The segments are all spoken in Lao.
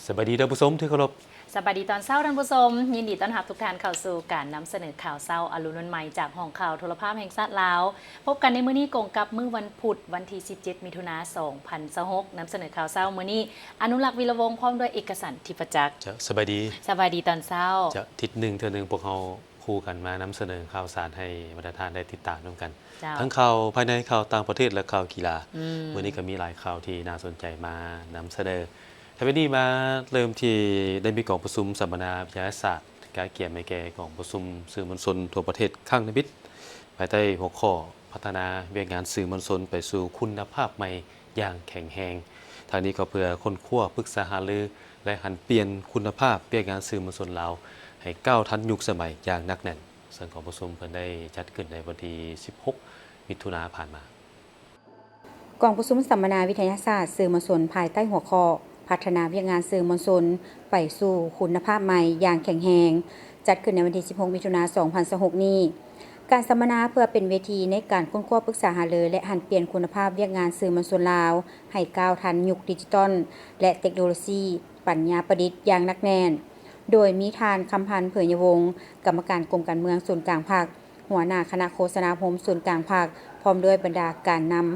ສະບາຍດີທ່ານຜູ້ຊົມທີ່ເຄົາລົບ. ສະບາຍດີຕອນເຊົ້າທ່ານຜູ້ຊົມ, ຍິນດີຕ້ອນຮັບທຸກທ່ານເຂົ້າສູ່ການນຳສະເໜີຂ່າວເຊົ້າອະລຸນວັນໃໝ່ ຈາກຫ້ອງຂ່າວໂທລະພາບແຫ່ງຊາດລາວ. ພົບກັນໃນມື້ນີ້ກົງກັບມື້ວັນພຸດ ວັນທີສິບເຈັດ ມິຖຸນາ ສອງພັນຊາວຫົກ. ນຳສະເໜີຂ່າວເຊົ້າມື້ນີ້ ອະນຸລັກ ວິລະວົງ ພ້ອມດ້ວຍເອກະສັນ ທິບປະຈັກ. ເຈົ້າ, ສະບາຍດີ. ສະບາຍດີຕອນເຊົ້າ. ເຈົ້າ, ທິດໜຶ່ງເທື່ອໜຶ່ງພວກເຮົາຄູ່ກັນມານຳສະເໜີຂ່າວສານໃຫ້ບັນດາທ່ານໄດ້ຕິດຕາມນຳກັນ. ເຈົ້າ. ທັງຂ່າວພາຍໃນ, ຂ່າວຕ່າງປະເທດ ແລະ ຂ່າວກິລາ. ອືມ. ມື້ນີ້ກໍມີຫຼາຍຂ່າວທີ່ໜ້າສົນໃຈມານຳສະເໜີ. ແຕ່ວັນນີ້ມາເລີ່ມທີ່ໄດ້ມີກອງປະຊຸມສຳມະນາວິທະຍາສາດ ກະກຽມໃຫ້ແກ່ກອງປະຊຸມສື່ມວນຊົນທົ່ວປະເທດຄັ້ງທຳອິດ ພາຍໃຕ້ຫົວຂໍ້ ພັດທະນາວຽກງານສື່ມວນຊົນໄປສູ່ຄຸນນະພາບໃໝ່ຢ່າງແຂງແຮງ. ທັງນີ້ກໍເພື່ອຄົ້ນຄວ້າ, ປຶກສາຫາລື ແລະ ຫັນປ່ຽນຄຸນນະພາບວຽກງານສື່ມວນຊົນລາວ ໃຫ້ກ້າວທັນຍຸກສະໄໝຢ່າງໜັກແໜ້ນ. ເຊິ່ງກອງປະຊຸມເພິ່ນໄດ້ຈັດຂຶ້ນໃນວັນທີສິບຫົກ ມິຖຸນາຜ່ານມາ. ກອງປະຊຸມສຳມະນາວິທະຍາສາດສື່ມວນຊົນ ພາຍໃຕ້ຫົວຂໍ້ ພັດທະນາວຽກງານສື່ມວນຊົນໄປສູ່ຄຸນນະພາບໃໝ່ຢ່າງແຂງແຮງ ຈັດຂຶ້ນໃນວັນທີສິບຫົກ ມິຖຸນາ ສອງພັນຊາວຫົກນີ້. ການສຳມະນາເພື່ອເປັນເວທີໃນການຄົ້ນຄວ້າ, ປຶກສາຫາລື ແລະ ຫັນປ່ຽນຄຸນນະພາບວຽກງານສື່ມວນຊົນລາວ ໃຫ້ກ້າວທັນຍຸກດິຈິຕອນ ແລະ ເຕັກໂນໂລຊີປັນຍາປະດິດຢ່າງໜັກແໜ້ນ, ໂດຍມີທ່ານ ຄຳພັນ ເຜີຍຍະວົງ ກຳມະການກົມການເມືອງສູນກາງພັກ, ຫົວໜ້າຄະນະໂຄສະນາອົບຮົມສູນກາງພັກ ພ້ອມດ້ວຍບັນດາການນຳ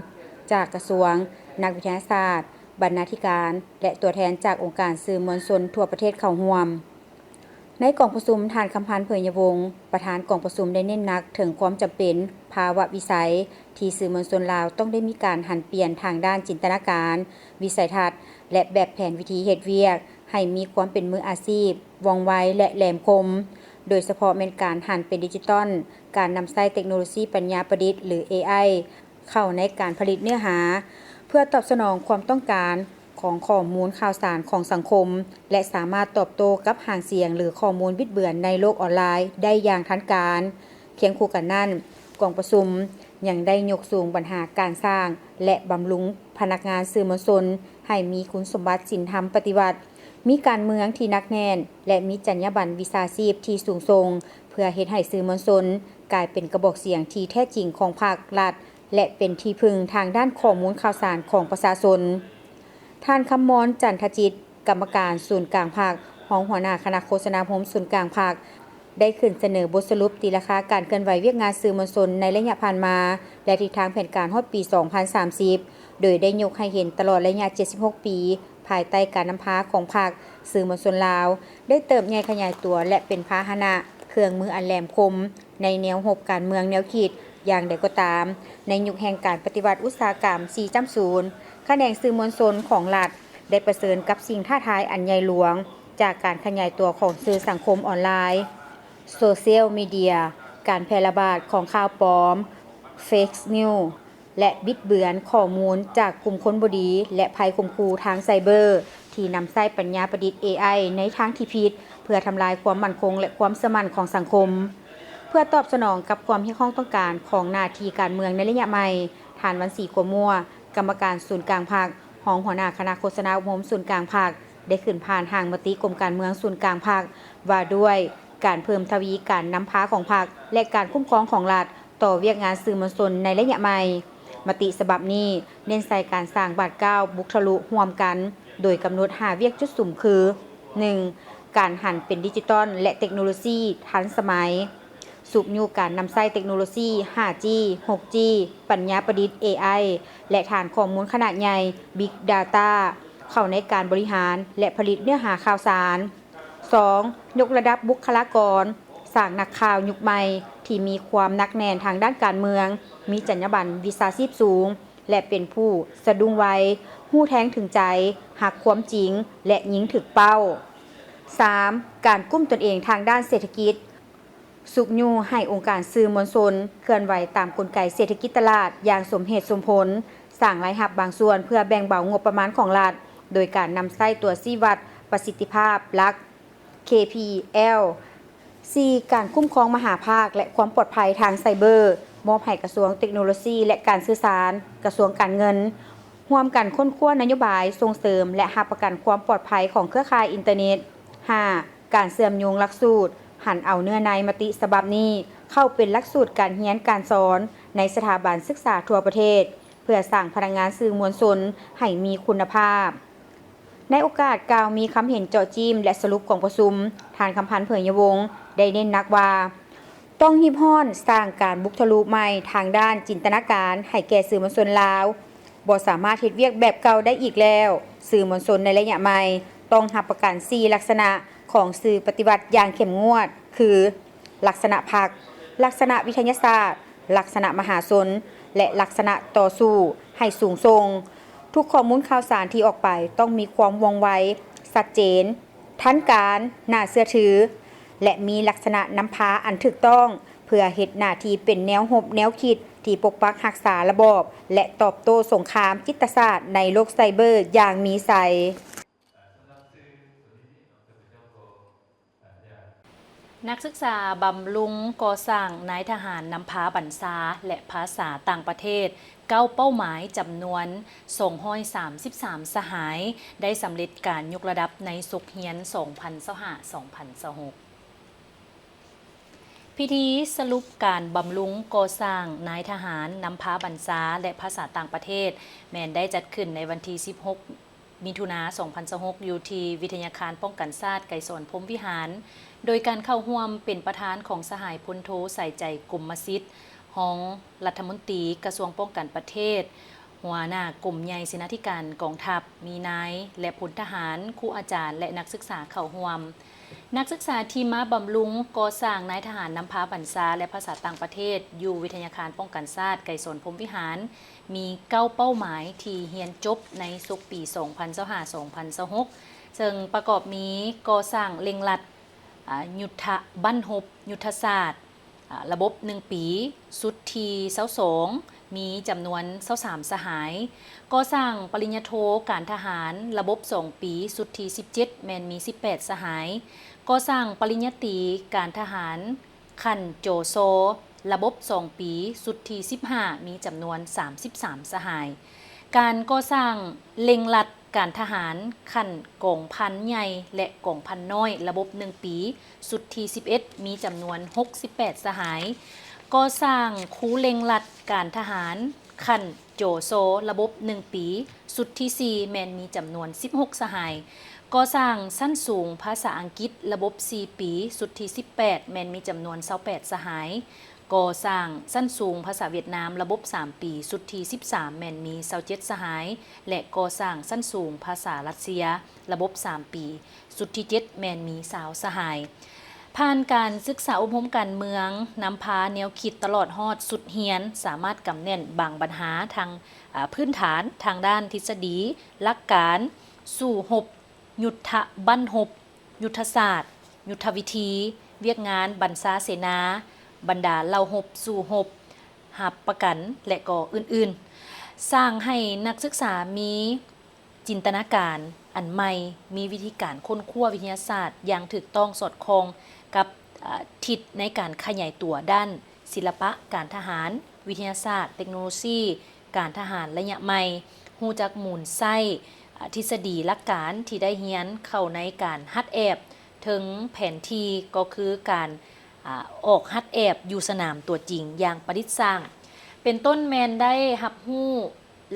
ຈາກກະຊວງ, ນັກວິທະຍາສາດ, ບັນນາທິການ ແລະ ຕົວແທນຈາກອົງການສື່ມວນຊົນທົ່ວປະເທດເຂົ້າຮ່ວມ. ໃນກອງປະຊຸມ, ທ່ານ ຄຳພັນ ເຜີຍຍະວົງ ປະທານກອງປະຊຸມ ໄດ້ເນັ້ນໜັກເຖິງຄວາມຈຳເປັນ, ພາວະວິໄສ ທີ່ສື່ມວນຊົນລາວຕ້ອງໄດ້ມີການຫັນປ່ຽນທາງດ້ານຈິນຕະນາການ, ວິໄສທັດ ແລະ ແບບແຜນວິທີເຮັດວຽກ ໃຫ້ມີຄວາມເປັນມືອາຊີບ, ວ່ອງໄວ ແລະ ແຫຼມຄົມ, ໂດຍສະເພາະແມ່ນການຫັນເປັນດິຈິຕອນ, ການນຳໃຊ້ເຕັກໂນໂລຊີປັນຍາປະດິດ ຫຼື ເອໄອ ເຂົ້າໃນການຜະລິດເນື້ອຫາ ເພື່ອຕອບສະໜອງຄວາມຕ້ອງການຂອງຂໍ້ມູນຂ່າວສານຂອງສັງຄົມ ແລະ ສາມາດຕອບໂຕ້ກັບຫາງສຽງ ຫຼື ຂໍ້ມູນບິດເບືອນໃນໂລກອອນລາຍໄດ້ຢ່າງທັນການ. ຄຽງຄູ່ກັນນັ້ນ, ກອງປະຊຸມຍັງໄດ້ຍົກສູງບັນຫາການສ້າງ ແລະ ບຳລຸງພະນັກງານສື່ມວນຊົນ ໃຫ້ມີຄຸນສົມບັດສິນທຳປະຕິວັດ, ມີການເມືອງທີ່ໜັກແໜ້ນ ແລະ ມີຈັນຍາບັນວິຊາຊີບທີ່ສູງສົ່ງ ເພື່ອເຮັດໃຫ້ສື່ມວນຊົນກາຍເປັນກະບອກສຽງທີ່ແທ້ຈິງຂອງພັກ, ລັດ ແລະ ເປັນທີ່ເພິ່ງທາງດ້ານຂໍ້ມູນຂ່າວສານຂອງປະຊາຊົນ. ທ່ານ ຄຳມອນ ຈັນທະຈິດ ກຳມະການສູນກາງພັກ, ຮອງຫົວໜ້າຄະນະໂຄສະນາອົບຮົມສູນກາງພັກ ໄດ້ຂຶ້ນສະເໜີບົດສະຫຼຸບຕີລາຄາການເຄື່ອນໄຫວວຽກງານສື່ມວນຊົນໃນໄລຍະຜ່ານມາ ແລະ ທິດທາງແຜນການຮອດປີສອງພັນສາມສິບ ໂດຍໄດ້ຍົກໃຫ້ເຫັນຕະຫຼອດໄລຍະເຈັດສິບຫົກປີ ພາຍໃຕ້ການນຳພາຂອງພັກ, ສື່ມວນຊົນລາວໄດ້ເຕີບໃຫຍ່ຂະຫຍາຍຕົວ ແລະ ເປັນພາຫະນະ, ເຄື່ອງມືອັນແຫຼມຄົມ ໃນແນວຮົບການເມືອງແນວຄິດ. ຢ່າງໃດກໍຕາມ, ໃນຍຸກແຫ່ງການປະຕິວັດອຸດສາຫະກຳສີ່ຈ້ຳສູນ, ຂະແໜງສື່ມວນຊົນຂອງລັດໄດ້ປະເຊີນກັບສິ່ງທ້າທາຍອັນໃຫຍ່ຫຼວງ ຈາກການຂະຫຍາຍຕົວຂອງສື່ສັງຄົມອອນລາຍ, ໂຊຊຽວມີເດຍ, ການແຜ່ລະບາດຂອງຂ່າວປອມ, ເຟກນິວ ແລະ ບິດເບືອນຂໍ້ມູນຈາກກຸ່ມຄົນບໍ່ດີ ແລະ ໄພຂົ່ມຂູ່ທາງໄຊເບີ ທີ່ນຳໃຊ້ປັນຍາປະດິດ ເອໄອ ໃນທາງທີ່ຜິດ ເພື່ອທຳລາຍຄວາມໝັ້ນຄົງ ແລະ ຄວາມເຊື່ອໝັ້ນຂອງສັງຄົມ. ເພື່ອຕອບສະໜອງກັບຄວາມຮຽກຮ້ອງຕ້ອງການຂອງໜ້າທີ່ການເມືອງໃນໄລຍະໃໝ່, ທ່ານ ວັນສີ ຂົວມົວ, ກຳມະການສູນກາງພັກ, ຮອງຫົວໜ້າຄະນະໂຄສະນາອົບຮົມສູນກາງພັກ ໄດ້ຂຶ້ນຜ່ານຮ່າງມະຕິກົມການເມືອງສູນກາງພັກ ວ່າດ້ວຍການເພີ່ມທະວີການນຳພາຂອງພັກ ແລະ ການຄຸ້ມຄອງຂອງລັດ ຕໍ່ວຽກງານສື່ມວນຊົນໃນໄລຍະໃໝ່. ມະຕິສະບັບນີ້ເນັ້ນໃສ່ການສ້າງບາດກ້າວບຸກທະລຸຮ່ວມກັນ ໂດຍກຳນົດຫ້າວຽກຈຸດສຸມຄື ໜຶ່ງ ການຫັນເປັນດິຈິຕອນ ແລະ ເຕັກໂນໂລຊີທັນສະໄໝ, ຊຸກຍູ້ການນຳໃຊ້ເຕັກໂນໂລຊີ ຫ້າຈີ ຫົກຈີ ປັນຍາປະດິດ ເອໄອ ແລະ ຖານຂໍ້ມູນຂະໜາດໃຫຍ່ Big Data ເຂົ້າໃນການບໍລິຫານ ແລະ ຜະລິດເນື້ອຫາຂ່າວສານ. ສອງ ຍົກລະດັບບຸກຄະລາກອນ, ສ້າງນັກຂ່າວຍຸກໃໝ່ທີ່ມີຄວາມໜັກແໜ້ນທາງດ້ານການເມືອງ, ມີຈັນຍາບັນວິຊາຊີບສູງ ແລະ ເປັນຜູ້ສະດຸ້ງໄວ, ຮູ້ແທງເຖິງໃຈ, ຮັກຄວາມຈິງ ແລະ ຍິງຖືກເປົ້າ. ສາມ ການກຸ້ມຕົນເອງທາງດ້ານເສດຖະກິດ, ຊຸກຍູ້ໃຫ້ອົງການສື່ມວນຊົນເຄື່ອນໄຫວຕາມກົນໄກເສດຖະກິດຕະຫຼາດຢ່າງສົມເຫດສົມຜົນ, ສ້າງລາຍຮັບບາງສ່ວນເພື່ອແບ່ງເບົາງົບປະມານຂອງລັດ ໂດຍການນຳໃຊ້ຕົວຊີ້ວັດປະສິດທິພາບຫຼັກ ເຄພີແອລ. ສີ່ ການຄຸ້ມຄອງມະຫາພາກ ແລະ ຄວາມປອດໄພທາງໄຊເບີ ມອບໃຫ້ກະຊວງເຕັກໂນໂລຊີ ແລະ ການສື່ສານ, ກະຊວງການເງິນ ຮ່ວມກັນຄົ້ນຄວ້ານະໂຍບາຍສົ່ງເສີມ ແລະ ຮັບປະກັນຄວາມປອດໄພຂອງເຄືອຂ່າຍອິນເຕີເນັດ. ຫ້າ ການເຊື່ອມໂຍງຫຼັກສູດ, ຫັນເອົາເນື້ອໃນມະຕິສະບັບນີ້ເຂົ້າເປັນຫຼັກສູດການຮຽນການສອນໃນສະຖາບັນສຶກສາທົ່ວປະເທດ ເພື່ອສ້າງພະນັກງານສື່ມວນຊົນໃຫ້ມີຄຸນນະພາບ. ໃນໂອກາດກ່າວມີຄຳເຫັນເຈາະຈີ້ມ ແລະ ສະຫຼຸບກອງປະຊຸມ, ທ່ານ ຄຳພັນ ເຜີຍຍະວົງ ໄດ້ເນັ້ນໜັກວ່າ ຕ້ອງຮີບຮ້ອນສ້າງການບຸກທະລຸໃໝ່ທາງດ້ານຈິນຕະນາການໃຫ້ແກ່ສື່ມວນຊົນລາວ, ບໍ່ສາມາດເຮັດວຽກແບບເກົ່າໄດ້ອີກແລ້ວ. ສື່ມວນຊົນໃນໄລຍະໃໝ່ຕ້ອງຮັບປະກັນສີ່ລັກສະນະຂອງສື່ປະຕິວັດຢ່າງເຂັ້ມງວດ ຄື ລັກສະນະພັກ, ລັກສະນະວິທະຍາສາດ, ລັກສະນະມະຫາຊົນ ແລະ ລັກສະນະຕໍ່ສູ້ໃຫ້ສູງສົ່ງ. ທຸກຂໍ້ມູນຂ່າວສານທີ່ອອກໄປຕ້ອງມີຄວາມວ່ອງໄວ, ຊັດເຈນ, ທັນການ, ໜ້າເຊື່ອຖື ແລະ ມີລັກສະນະນຳພາອັນຖືກຕ້ອງ ເພື່ອເຮັດໜ້າທີ່ເປັນແນວຮົບແນວຄິດທີ່ປົກປັກຮັກສາລະບອບ ແລະ ຕອບໂຕ້ສົງຄາມຈິດຕະສາດໃນໂລກໄຊເບີຢ່າງມີໄຊ. ນັກສຶກສາບຳລຸງກໍ່ສ້າງນາຍທະຫານນຳພາບັນຊາ ແລະ ພາສາຕ່າງປະເທດ ເກົ້າເປົ້າໝາຍ ຈຳນວນສອງຮ້ອຍສາມສິບສາມສະຫາຍ ໄດ້ສຳເລັດການຍົກລະດັບໃນສົກຮຽນສອງພັນຊາວຫ້າ ສອງພັນຊາວຫົກ. ພິທີສະຫຼຸບການບຳລຸງກໍ່ສ້າງນາຍທະຫານນຳພາບັນຊາ ແລະ ພາສາຕ່າງປະເທດ ແມ່ນໄດ້ຈັດຂຶ້ນໃນວັນທີສິບຫົກ ມິຖຸນາ ສອງພັນຊາວຫົກ ຢູ່ທີ່ວິທະຍາຄານປ້ອງກັນຊາດໄກສອນ ພົມວິຫານ, ໂດຍການເຂົ້າຮ່ວມເປັນປະທານຂອງສະຫາຍ ພົນໂທ ສາຍໃຈ ກົມມະສິດ ຮອງລັດຖະມົນຕີກະຊວງປ້ອງກັນປະເທດ, ຫົວໜ້າກົມໃຫຍ່ເສນາທິການກອງທັບ, ມີນາຍ ແລະ ພົນທະຫານ, ຄູອາຈານ ແລະ ນັກສຶກສາເຂົ້າຮ່ວມ. ນັກສຶກສາທີ່ມາບຳລຸງກໍ່ສ້າງນາຍທະຫານນຳພາບັນຊາ ແລະ ພາສາຕ່າງປະເທດ ຢູ່ວິທະຍາຄານປ້ອງກັນຊາດໄກສອນ ພົມວິຫານ ມີເກົ້າເປົ້າໝາຍທີ່ຮຽນຈົບໃນສົກປີສອງພັນຊາວຫ້າ ສອງພັນຊາວຫົກ ເຊິ່ງປະກອບມີ ກໍ່ສ້າງເລັ່ງລັດ ອາ ຍຸດທະບັ້ນຮົບ ຍຸດທະສາດ ອາ ລະບົບໜຶ່ງປີ ຊຸດທີຊາວສອງ ມີຈຳນວນຊາວສາມສະຫາຍ, ກໍ່ສ້າງປະລິນຍາໂທການທະຫານລະບົບສອງປີ ຊຸດທີສິບເຈັດ ແມ່ນມີສິບແປດສະຫາຍ, ກໍ່ສ້າງປະລິນຍາຕີການທະຫານຂັ້ນ ຈສ ລະບົບສອງປີ ຊຸດທີສິບຫ້າ ມີຈຳນວນສາມສິບສາມສະຫາຍ, ການກໍ່ສ້າງເລັ່ງລັດ ການທະຫານຂັ້ນກອງພັນໃຫຍ່ ແລະ ກອງພັນນ້ອຍ ລະບົບໜຶ່ງປີ ຊຸດທີສິບເອັດ ມີຈຳນວນຫົກສິບແປດສະຫາຍ, ກໍ່ສ້າງຄູເລັ່ງລັດການທະຫານຂັ້ນ ຈສ ລະບົບໜຶ່ງປີ ຊຸດທີສີ່ ແມ່ນມີຈຳນວນສິບຫົກສະຫາຍ, ກໍ່ສ້າງຊັ້ນສູງພາສາອັງກິດລະບົບສີ່ປີ ຊຸດທີສິບແປດ ແມ່ນມີຈຳນວນຊາວແປດສະຫາຍ, ກໍ່ສ້າງຊັ້ນສູງພາສາຫວຽດນາມລະບົບສາມປີ ຊຸດທີສິບສາມ ແມ່ນມີຊາວເຈັດສະຫາຍ ແລະ ກໍ່ສ້າງຊັ້ນສູງພາສາຣັດເຊຍລະບົບສາມປີ ຊຸດທີເຈັດ ແມ່ນມີຊາວສະຫາຍ. ຜ່ານການສຶກສາອົບຮົມການເມືອງ, ນຳພາແນວຄິດຕະຫຼອດຮອດຊຸດຮຽນ ສາມາດກຳແໜ້ນບາງບັນຫາທາງ ອາ ພື້ນຖານທາງດ້ານທິດສະດີ, ຫຼັກການ, ສູ້ຮົບ, ຍຸດທະບັ້ນຮົບ, ຍຸດທະສາດ, ຍຸດທະວິທີ, ວຽກງານບັນຊາເສນາ, ບັນດາເຫຼົ່າຮົບສູ້ຮົບ, ຮັບປະກັນ ແລະ ກໍອື່ນໆ, ສ້າງໃຫ້ນັກສຶກສາມີຈິນຕະນາການອັນໃໝ່, ມີວິທີການຄົ້ນຄວ້າວິທະຍາສາດຢ່າງຖືກຕ້ອງສອດຄ່ອງກັບ ອາ ທິດໃນການຂະຫຍາຍຕົວດ້ານ ສິລະປະການທະຫານ, ວິທະຍາສາດ, ເຕັກໂນໂລຊີການທະຫານໄລຍະໃໝ່, ຮູ້ຈັກໝູນໃຊ້ ອາ ທິດສະດີຫຼັກການທີ່ໄດ້ຮຽນເຂົ້າໃນການຮັດແອບເທິງແຜນທີ່ ກໍຄືການ ອາ ອອກຮັດແອບຢູ່ສະໜາມຕົວຈິງຢ່າງປະດິດສ້າງ ເປັນຕົ້ນແມ່ນໄດ້ຮັບຮູ້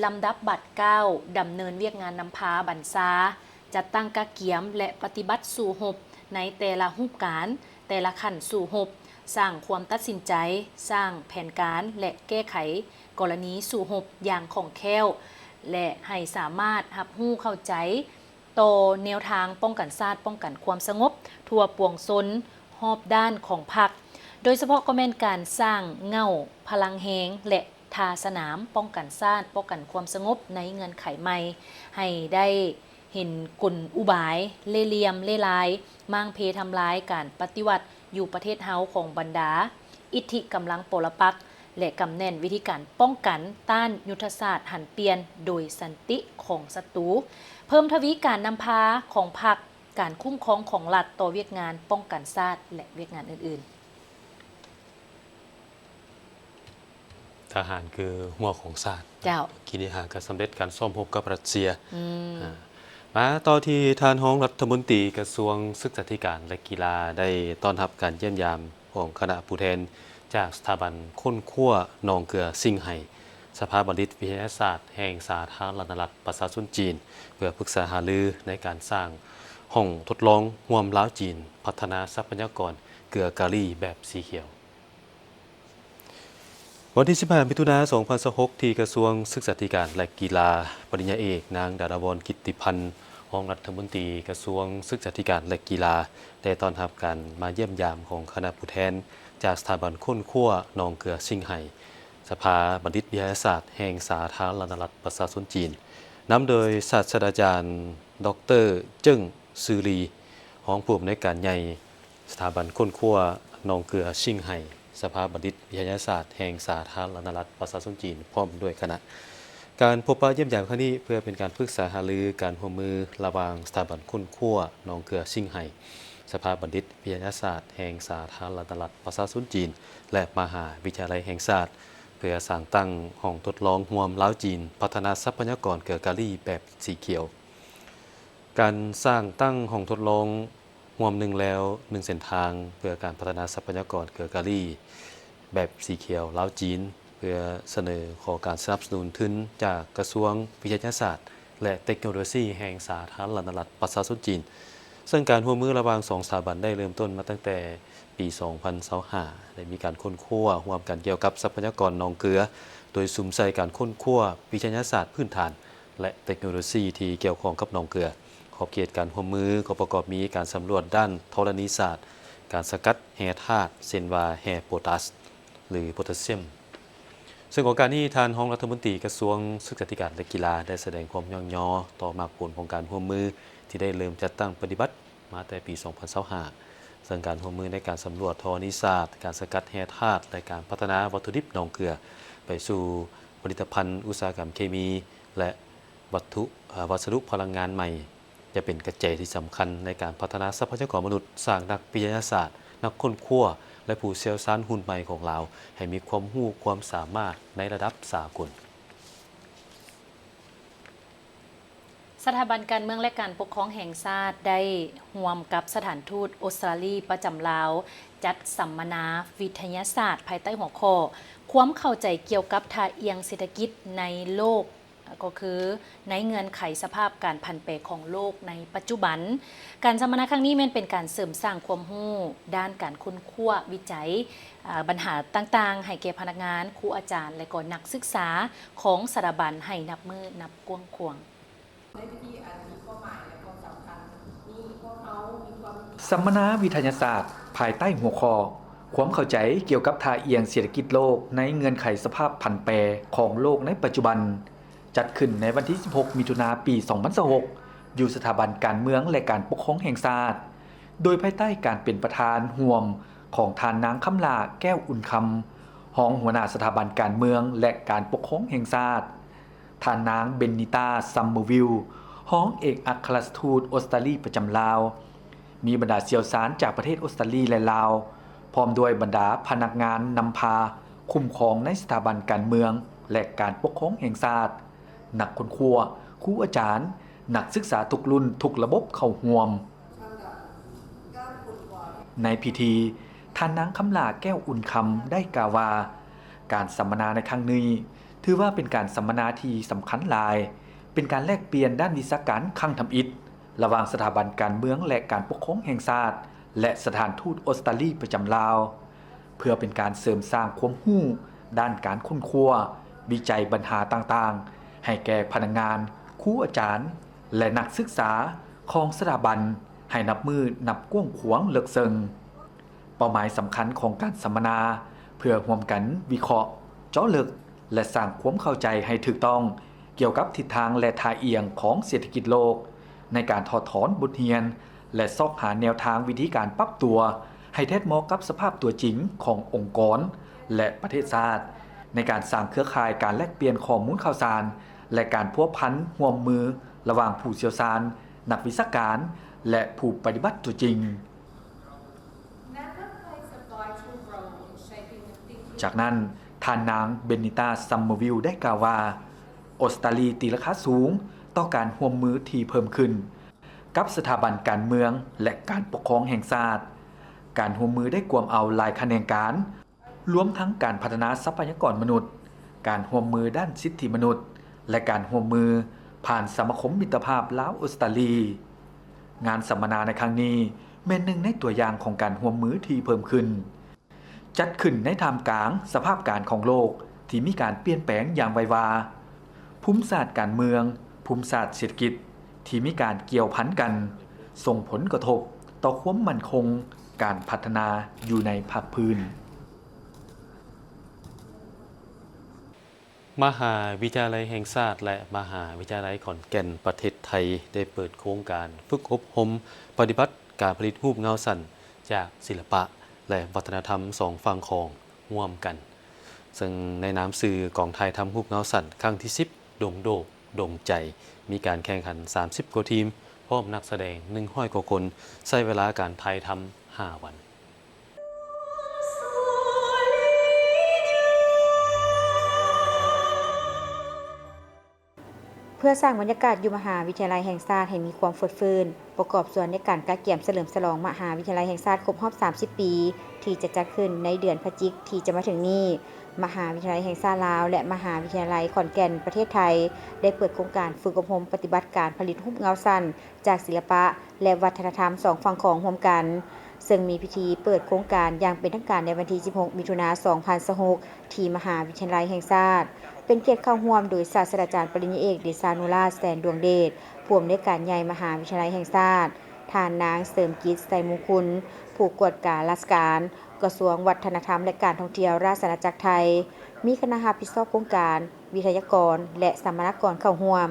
ລຳດັບບາດກ້າວດຳເນີນວຽກງານນຳພາບັນຊາ, ຈັດຕັ້ງກະກຽມ ແລະ ປະຕິບັດສູ້ຮົບໃນແຕ່ລະຮູບການ, ແຕ່ລະຂັ້ນສູ້ຮົບ, ສ້າງຄວາມຕັດສິນໃຈ, ສ້າງແຜນການ ແລະ ແກ້ໄຂກໍລະນີສູ້ຮົບຢ່າງຄ່ອງແຄ້ວ ແລະ ໃຫ້ສາມາດຮັບຮູ້ເຂົ້າໃຈ ຕໍ່ແນວທາງປ້ອງກັນຊາດ, ປ້ອງກັນຄວາມສະຫງົບທົ່ວປວງຊົນຮອບດ້ານຂອງພັກ, ໂດຍສະເພາະກໍແມ່ນການສ້າງເຫງົ້າພະລັງແຮງ ແລະ ທ່າສະໜາມປ້ອງກັນຊາດ, ປ້ອງກັນຄວາມສະຫງົບໃນເງື່ອນໄຂໃໝ່, ໃຫ້ໄດ້ເຫັນກົນອຸບາຍ ເລ່ຫຼ່ຽມເລ່ລາຍ, ມ້າງເພທຳລາຍການປະຕິວັດຢູ່ປະເທດເຮົາຂອງບັນດາ ອິດທິກຳລັງປໍລະປັກ ແລະ ກຳແໜ້ນວິທີການປ້ອງກັນຕ້ານຍຸດທະສາດຫັນປ່ຽນໂດຍສັນຕິຂອງສັດຕູ, ເພີ່ມທະວີການນຳພາຂອງພັກ, ການຄຸ້ມຄອງຂອງລັດຕໍ່ວຽກງານປ້ອງກັນຊາດ ແລະ ວຽກງານອື່ນໆ. ທະຫານຄືຫົວຂອງຊາດ. ເຈົ້າ. ກີ້ນີ້ຫາກໍສຳເລັດການຊ້ອມຮົບກັບຣັດເຊຍ. ອືມ. ອາ ມາຕໍ່ທີ່ທ່ານຮອງລັດຖະມົນຕີກະຊວງສຶກສາທິການ ແລະ ກິລາ ໄດ້ຕ້ອນຮັບການຢ້ຽມຢາມຂອງຄະນະຜູ້ແທນຈາກສະຖາບັນຄົ້ນຄວ້າໜອງເກືອຊິງໄຫ ສະພາບັນດິດວິທະຍາສາດແຫ່ງສາທາລະນະລັດປະຊາຊົນຈີນ ເພື່ອປຶກສາຫາລືໃນການສ້າງຫ້ອງທົດລອງຮ່ວມລາວ-ຈີນ ພັດທະນາຊັບພະຍາກອນເກືອກາລີແບບສີຂຽວ. ວັນທີສິບຫ້າ ມິຖຸນາ ສອງພັນຊາວຫົກ ທີ່ກະຊວງສຶກສາທິການ ແລະ ກິລາ, ປະລິນຍາເອກ ນາງ ດາລາວອນ ກິດຕິພັນ ຮອງລັດຖະມົນຕີກະຊວງສຶກສາທິການ ແລະ ກິລາ ໄດ້ຕ້ອນຮັບການມາຢ້ຽມຢາມຂອງຄະນະຜູ້ແທນຈາກສະຖາບັນຄົ້ນຄວ້າໜອງເກືອຊິງໄຫ ສະພາບັນດິດວິທະຍາສາດແຫ່ງສາທາລະນະລັດປະຊາຊົນຈີນ, ນຳໂດຍສາດສະດາຈານ ດອກເຕີ ເຈິ້ງ ຊືລີ, ຮອງຜູ້ອຳນວຍການໃຫຍ່ ສະຖາບັນຄົ້ນຄວ້າໜອງເກືອຊິງໄຫ ສະພາບັນດິດວິທະຍາສາດແຫ່ງສາທາລະນະລັດປະຊາຊົນຈີນ ພ້ອມດ້ວຍຄະນະ. ການພົບປະຢ້ຽມຢາມຄັ້ງນີ້ ເພື່ອເປັນການປຶກສາຫາລືການຮ່ວມມືລະຫວ່າງສະຖາບັນຄົ້ນຄວ້າໜອງເກືອຊິງໄຫ ສະພາບັນດິດວິທະຍາສາດແຫ່ງສາທາລະນະລັດປະຊາຊົນຈີນ ແລະ ມະຫາວິທະຍາໄລແຫ່ງຊາດ ເພື່ອສ້າງຕັ້ງຫ້ອງທົດລອງຮ່ວມລາວ-ຈີນ ພັດທະນາຊັບພະຍາກອນເກືອກາລີແບບສີຂຽວ. ການສ້າງຕັ້ງຫ້ອງທົດລອງຮ່ວມໜຶ່ງແລວໜຶ່ງເສັ້ນທາງ ເພື່ອການພັດທະນາຊັບພະຍາກອນເກືອກາລີແບບສີຂຽວລາວ-ຈີນ ເພື່ອສະເໜີຂໍການສະໜັບສະໜູນທຶນຈາກກະຊວງວິທະຍາສາດ ແລະ ເຕັກໂນໂລຊີແຫ່ງສາທາລະນະລັດປະຊາຊົນຈີນ. ເຊິ່ງການຮ່ວມມືລະຫວ່າງສອງສະຖາບັນໄດ້ເລີ່ມຕົ້ນມາຕັ້ງແຕ່ປີສອງພັນຊາວຫ້າ ໄດ້ມີການຄົ້ນຄວ້າຮ່ວມກັນກ່ຽວກັບຊັບພະຍາກອນໜອງເກືອ ໂດຍສຸມໃສ່ການຄົ້ນຄວ້າວິທະຍາສາດພື້ນຖານ ແລະ ເຕັກໂນໂລຊີທີ່ກ່ຽວຂ້ອງກັບໜອງເກືອ. ຂອບເຂດການຮ່ວມມືກໍປະກອບມີການສຳຫຼວດດ້ານທໍລະນີສາດ, ການສະກັດແຮ່ທາດ ເຊັ່ນວ່າແຮ່ໂປຕາສ ຫຼື ໂປແທສຊຽມ. ເຊິ່ງໂອກາດນີ້ ທ່ານຮອງລັດຖະມົນຕີກະຊວງສຶກສາທິການ ແລະ ກິລາ ໄດ້ສະແດງຄວາມຍ້ອງຍໍຕໍ່ໝາກຜົນຂອງການຮ່ວມມືທີ່ໄດ້ເລີ່ມຈັດຕັ້ງປະຕິບັດມາແຕ່ປີສອງພັນຊາວຫ້າ ເຊິ່ງການຮ່ວມມືໃນການສຳຫຼວດທໍລະນີສາດ, ການສະກັດແຮ່ທາດ ແລະ ການພັດທະນາວັດຖຸດິບໜອງເກືອໄປສູ່ຜະລິດຕະພັນອຸດສາຫະກຳເຄມີ ແລະ ວັດຖຸ ເອີ່ ວັດສະດຸພະລັງງານໃໝ່ ຈະເປັນກະແຈທີ່ສຳຄັນໃນການພັດທະນາຊັບພະຍາກອນມະນຸດ, ສ້າງນັກວິທະຍາສາດ, ນັກຄົ້ນຄວ້າ ແລະ ຜູ້ຊ່ຽວຊານຮຸ່ນໃໝ່ຂອງລາວ ໃຫ້ມີຄວາມຮູ້ຄວາມສາມາດໃນລະດັບສາກົນ. ສະຖາບັນການເມືອງ ແລະ ການປົກຄອງແຫ່ງຊາດ ໄດ້ຮ່ວມກັບສະຖານທູດອົດສະຕາລີປະຈຳລາວ ຈັດສຳມະນາວິທະຍາສາດ ພາຍໃຕ້ຫົວຂໍ້ ຄວາມເຂົ້າໃຈກ່ຽວກັບທ່າອ່ຽງເສດຖະກິດໃນໂລກ ກໍຄືໃນເງື່ອນໄຂສະພາບການຜັນແປຂອງໂລກໃນປັດຈຸບັນ. ການສຳມະນາຄັ້ງນີ້ແມ່ນເປັນການເສີມສ້າງຄວາມຮູ້ດ້ານການຄົ້ນຄວ້າວິໄຈ ອາ ບັນຫາຕ່າງໆ ໃຫ້ແກ່ພະນັກງານ, ຄູອາຈານ ແລະ ກໍນັກສຶກສາຂອງສະຖາບັນໃຫ້ນັບມື້ນັບກວ້າງຂວາງ. ສຳມະນາວິທະຍາສາດ ພາຍໃຕ້ຫົວຂໍ້ ຄວາມເຂົ້າໃຈກ່ຽວກັບທ່າອ່ຽງເສດຖະກິດໂລກໃນເງື່ອນໄຂສະພາບຜັນແປຂອງໂລກໃນປັດຈຸບັນ ຈັດຂຶ້ນໃນວັນທີສິບຫົກ ມິຖຸນາ ປີສອງພັນຊາວຫົກ ຢູ່ສະຖາບັນການເມືອງ ແລະ ການປົກຄອງແຫ່ງຊາດ ໂດຍພາຍໃຕ້ການເປັນປະທານຮ່ວມຂອງທ່ານນາງ ຄຳຫຼ້າ ແກ້ວອຸ່ນຄຳ ຮອງຫົວໜ້າສະຖາບັນການເມືອງ ແລະ ການປົກຄອງແຫ່ງຊາດ, ທ່ານນາງ ເບນນິຕາ ຊຳເມີວິລ ຮອງເອກອັຄຣາຊທູດອົດສະຕາລີປະຈຳລາວ, ມີບັນດາຊ່ຽວຊານຈາກປະເທດອົດສະຕາລີ ແລະ ລາວ, ພ້ອມດ້ວຍບັນດາພະນັກງານນຳພາຄຸ້ມຄອງໃນສະຖາບັນການເມືອງ ແລະ ການປົກຄອງແຫ່ງຊາດ, ນັກຄົ້ນຄວ້າ, ຄູອາຈານ, ນັກສຶກສາທຸກລຸ້ນ, ທຸກລະບົບເຂົ້າຮ່ວມ. ໃນພິທີ, ທ່ານນາງ ຄຳຫຼ້າ ແກ້ວອຸ່ນຄຳ ໄດ້ກ່າວວ່າ, ການສຳມະນາໃນຄັ້ງນີ້ ຖືວ່າເປັນການສຳມະນາທີ່ສຳຄັນຫຼາຍ, ເປັນການແລກປ່ຽນດ້ານວິຊາການຄັ້ງທຳອິດ ລະຫວ່າງສະຖາບັນການເມືອງ ແລະ ການປົກຄອງແຫ່ງຊາດ ແລະ ສະຖານທູດອົດສະຕາລີປະຈຳລາວ, ເພື່ອເປັນການເສີມສ້າງຄວາມຮູ້ດ້ານການຄົ້ນຄວ້າ, ວິໄຈບັນຫາຕ່າງໆ ໃຫ້ແກ່ພະນັກງານ, ຄູອາຈານ ແລະ ນັກສຶກສາຂອງສະຖາບັນ ໃຫ້ນັບມື້ນັບກວ້າງຂວາງເລິກເຊິ່ງ. ເປົ້າໝາຍສຳຄັນຂອງການສຳມະນາ ເພື່ອຮ່ວມກັນວິເຄາະ, ເຈາະເລິກ ແລະ ສ້າງຄວາມເຂົ້າໃຈໃຫ້ຖືກຕ້ອງ ກ່ຽວກັບທິດທາງ ແລະ ທ່າອ່ຽງຂອງເສດຖະກິດໂລກ, ໃນການຖອດຖອນບົດຮຽນ ແລະ ຊອກຫາແນວທາງວິທີການປັບຕົວ ໃຫ້ແທດເໝາະກັບສະພາບຕົວຈິງຂອງອົງກອນ ແລະ ປະເທດຊາດ, ໃນການສ້າງເຄືອຂ່າຍການແລກປ່ຽນຂໍ້ມູນຂ່າວສານ ແລະ ການພົວພັນຮ່ວມມືລະຫວ່າງຜູ້ຊ່ຽວຊານ, ນັກວິຊາການ ແລະ ຜູ້ປະຕິບັດຕົວຈິງ. ຈາກນັ້ນ, ທ່ານນາງ ເບນນິຕາ ຊຳເມີວິລ ໄດ້ກ່າວວ່າ, ອົດສະຕາລີຕີລາຄາສູງຕໍ່ການຮ່ວມມືທີ່ເພີ່ມຂຶ້ນກັບສະຖາບັນການເມືອງ ແລະ ການປົກຄອງແຫ່ງຊາດ. ການຮ່ວມມືໄດ້ກວມເອົາຫຼາຍຂະແໜງການ, ລວມທັງການພັດທະນາຊັບພະຍາກອນມະນຸດ, ການຮ່ວມມືດ້ານສິດທິມະນຸດ ແລະ ການຮ່ວມມືຜ່ານສະມາຄົມມິດຕະພາບລາວ-ອົດສະຕາລີ. ງານສຳມະນາໃນຄັ້ງນີ້ແມ່ນໜຶ່ງໃນຕົວຢ່າງຂອງການຮ່ວມມືທີ່ເພີ່ມຂຶ້ນ, ຈັດຂຶ້ນໃນທ່າມກາງສະພາບການຂອງໂລກທີ່ມີການປ່ຽນແປງຢ່າງໄວວາ, ພູມສາດການເມືອງ, ພູມສາດເສດຖະກິດທີ່ມີການກ່ຽວພັນກັນ ສົ່ງຜົນກະທົບຕໍ່ຄວາມໝັ້ນຄົງການພັດທະນາຢູ່ໃນພາກພື້ນ. ມະຫາວິທະຍາໄລແຫ່ງຊາດ ແລະ ມະຫາວິທະຍາໄລຂອນແກ່ນປະເທດໄທ ໄດ້ເປີດໂຄງການຝຶກອົບຮົມປະຕິບັດການຜະລິດຮູບເງົາສັ້ນຈາກສິລະປະ ແລະ ວັດທະນະທຳສອງຝັ່ງຂອງຮ່ວມກັນ, ເຊິ່ງໃນນາມຊື່ກອງຖ່າຍທຳຮູບເງົາສັ້ນຄັ້ງທີສິບ ດົງໂດກດົງໃຈ, ມີການແຂ່ງຂັນສາມສິບກວ່າທີມ ພ້ອມນັກສະແດງໜຶ່ງຮ້ອຍກວ່າຄົນ, ໃຊ້ເວລາການຖ່າຍທຳຫ້າວັນ. ເພື່ອສ້າງບັນຍາກາດຢູ່ມະຫາວິທະຍາໄລແຫ່ງຊາດໃຫ້ມີຄວາມຟົດຟື້ນ, ປະກອບສ່ວນໃນການກະກຽມສະເຫຼີມສະຫຼອງມະຫາວິທະຍາໄລແຫ່ງຊາດຄົບຮອບສາມສິບປີ ທີ່ຈະຈັດຂຶ້ນໃນເດືອນພະຈິກທີ່ຈະມາເຖິງນີ້, ມະຫາວິທະຍາໄລແຫ່ງຊາດລາວ ແລະ ມະຫາວິທະຍາໄລຂອນແກ່ນປະເທດໄທ ໄດ້ເປີດໂຄງການຝຶກອົບຮົມປະຕິບັດການຜະລິດຮູບເງົາສັ້ນ ຈາກສິລະປະ ແລະ ວັດທະນະທຳສອງຝັ່ງຂອງຮ່ວມກັນ, ເຊິ່ງມີພິທີເປີດໂຄງການຢ່າງເປັນທາງການໃນວັນທີສິບຫົກ ມິຖຸນາ ສອງພັນຊາວຫົກ ທີ່ມະຫາວິທະຍາໄລແຫ່ງຊາດ, ເປັນກຽດເຂົ້າຮ່ວມໂດຍສາດສະດາຈານປະລິນຍາເອກ ເດຊານຸລາດ ແສນດວງເດດ, ຜູ້ອຳນວຍການໃຫຍ່ມະຫາວິທະຍາໄລແຫ່ງຊາດ, ທ່ານນາງ ເສີມກິດ ໄຊມຸງຄຸນ, ຜູ້ກວດກາລາຊະການ, ກະຊວງວັດທະນະທຳ ແລະ ການທ່ອງທ່ຽວ ລາຊະອານາຈັກໄທ, ມີຄະນະຮັບຜິດຊອບໂຄງການ, ວິທະຍາກອນ ແລະ ສຳມະນາກອນເຂົ້າຮ່ວມ.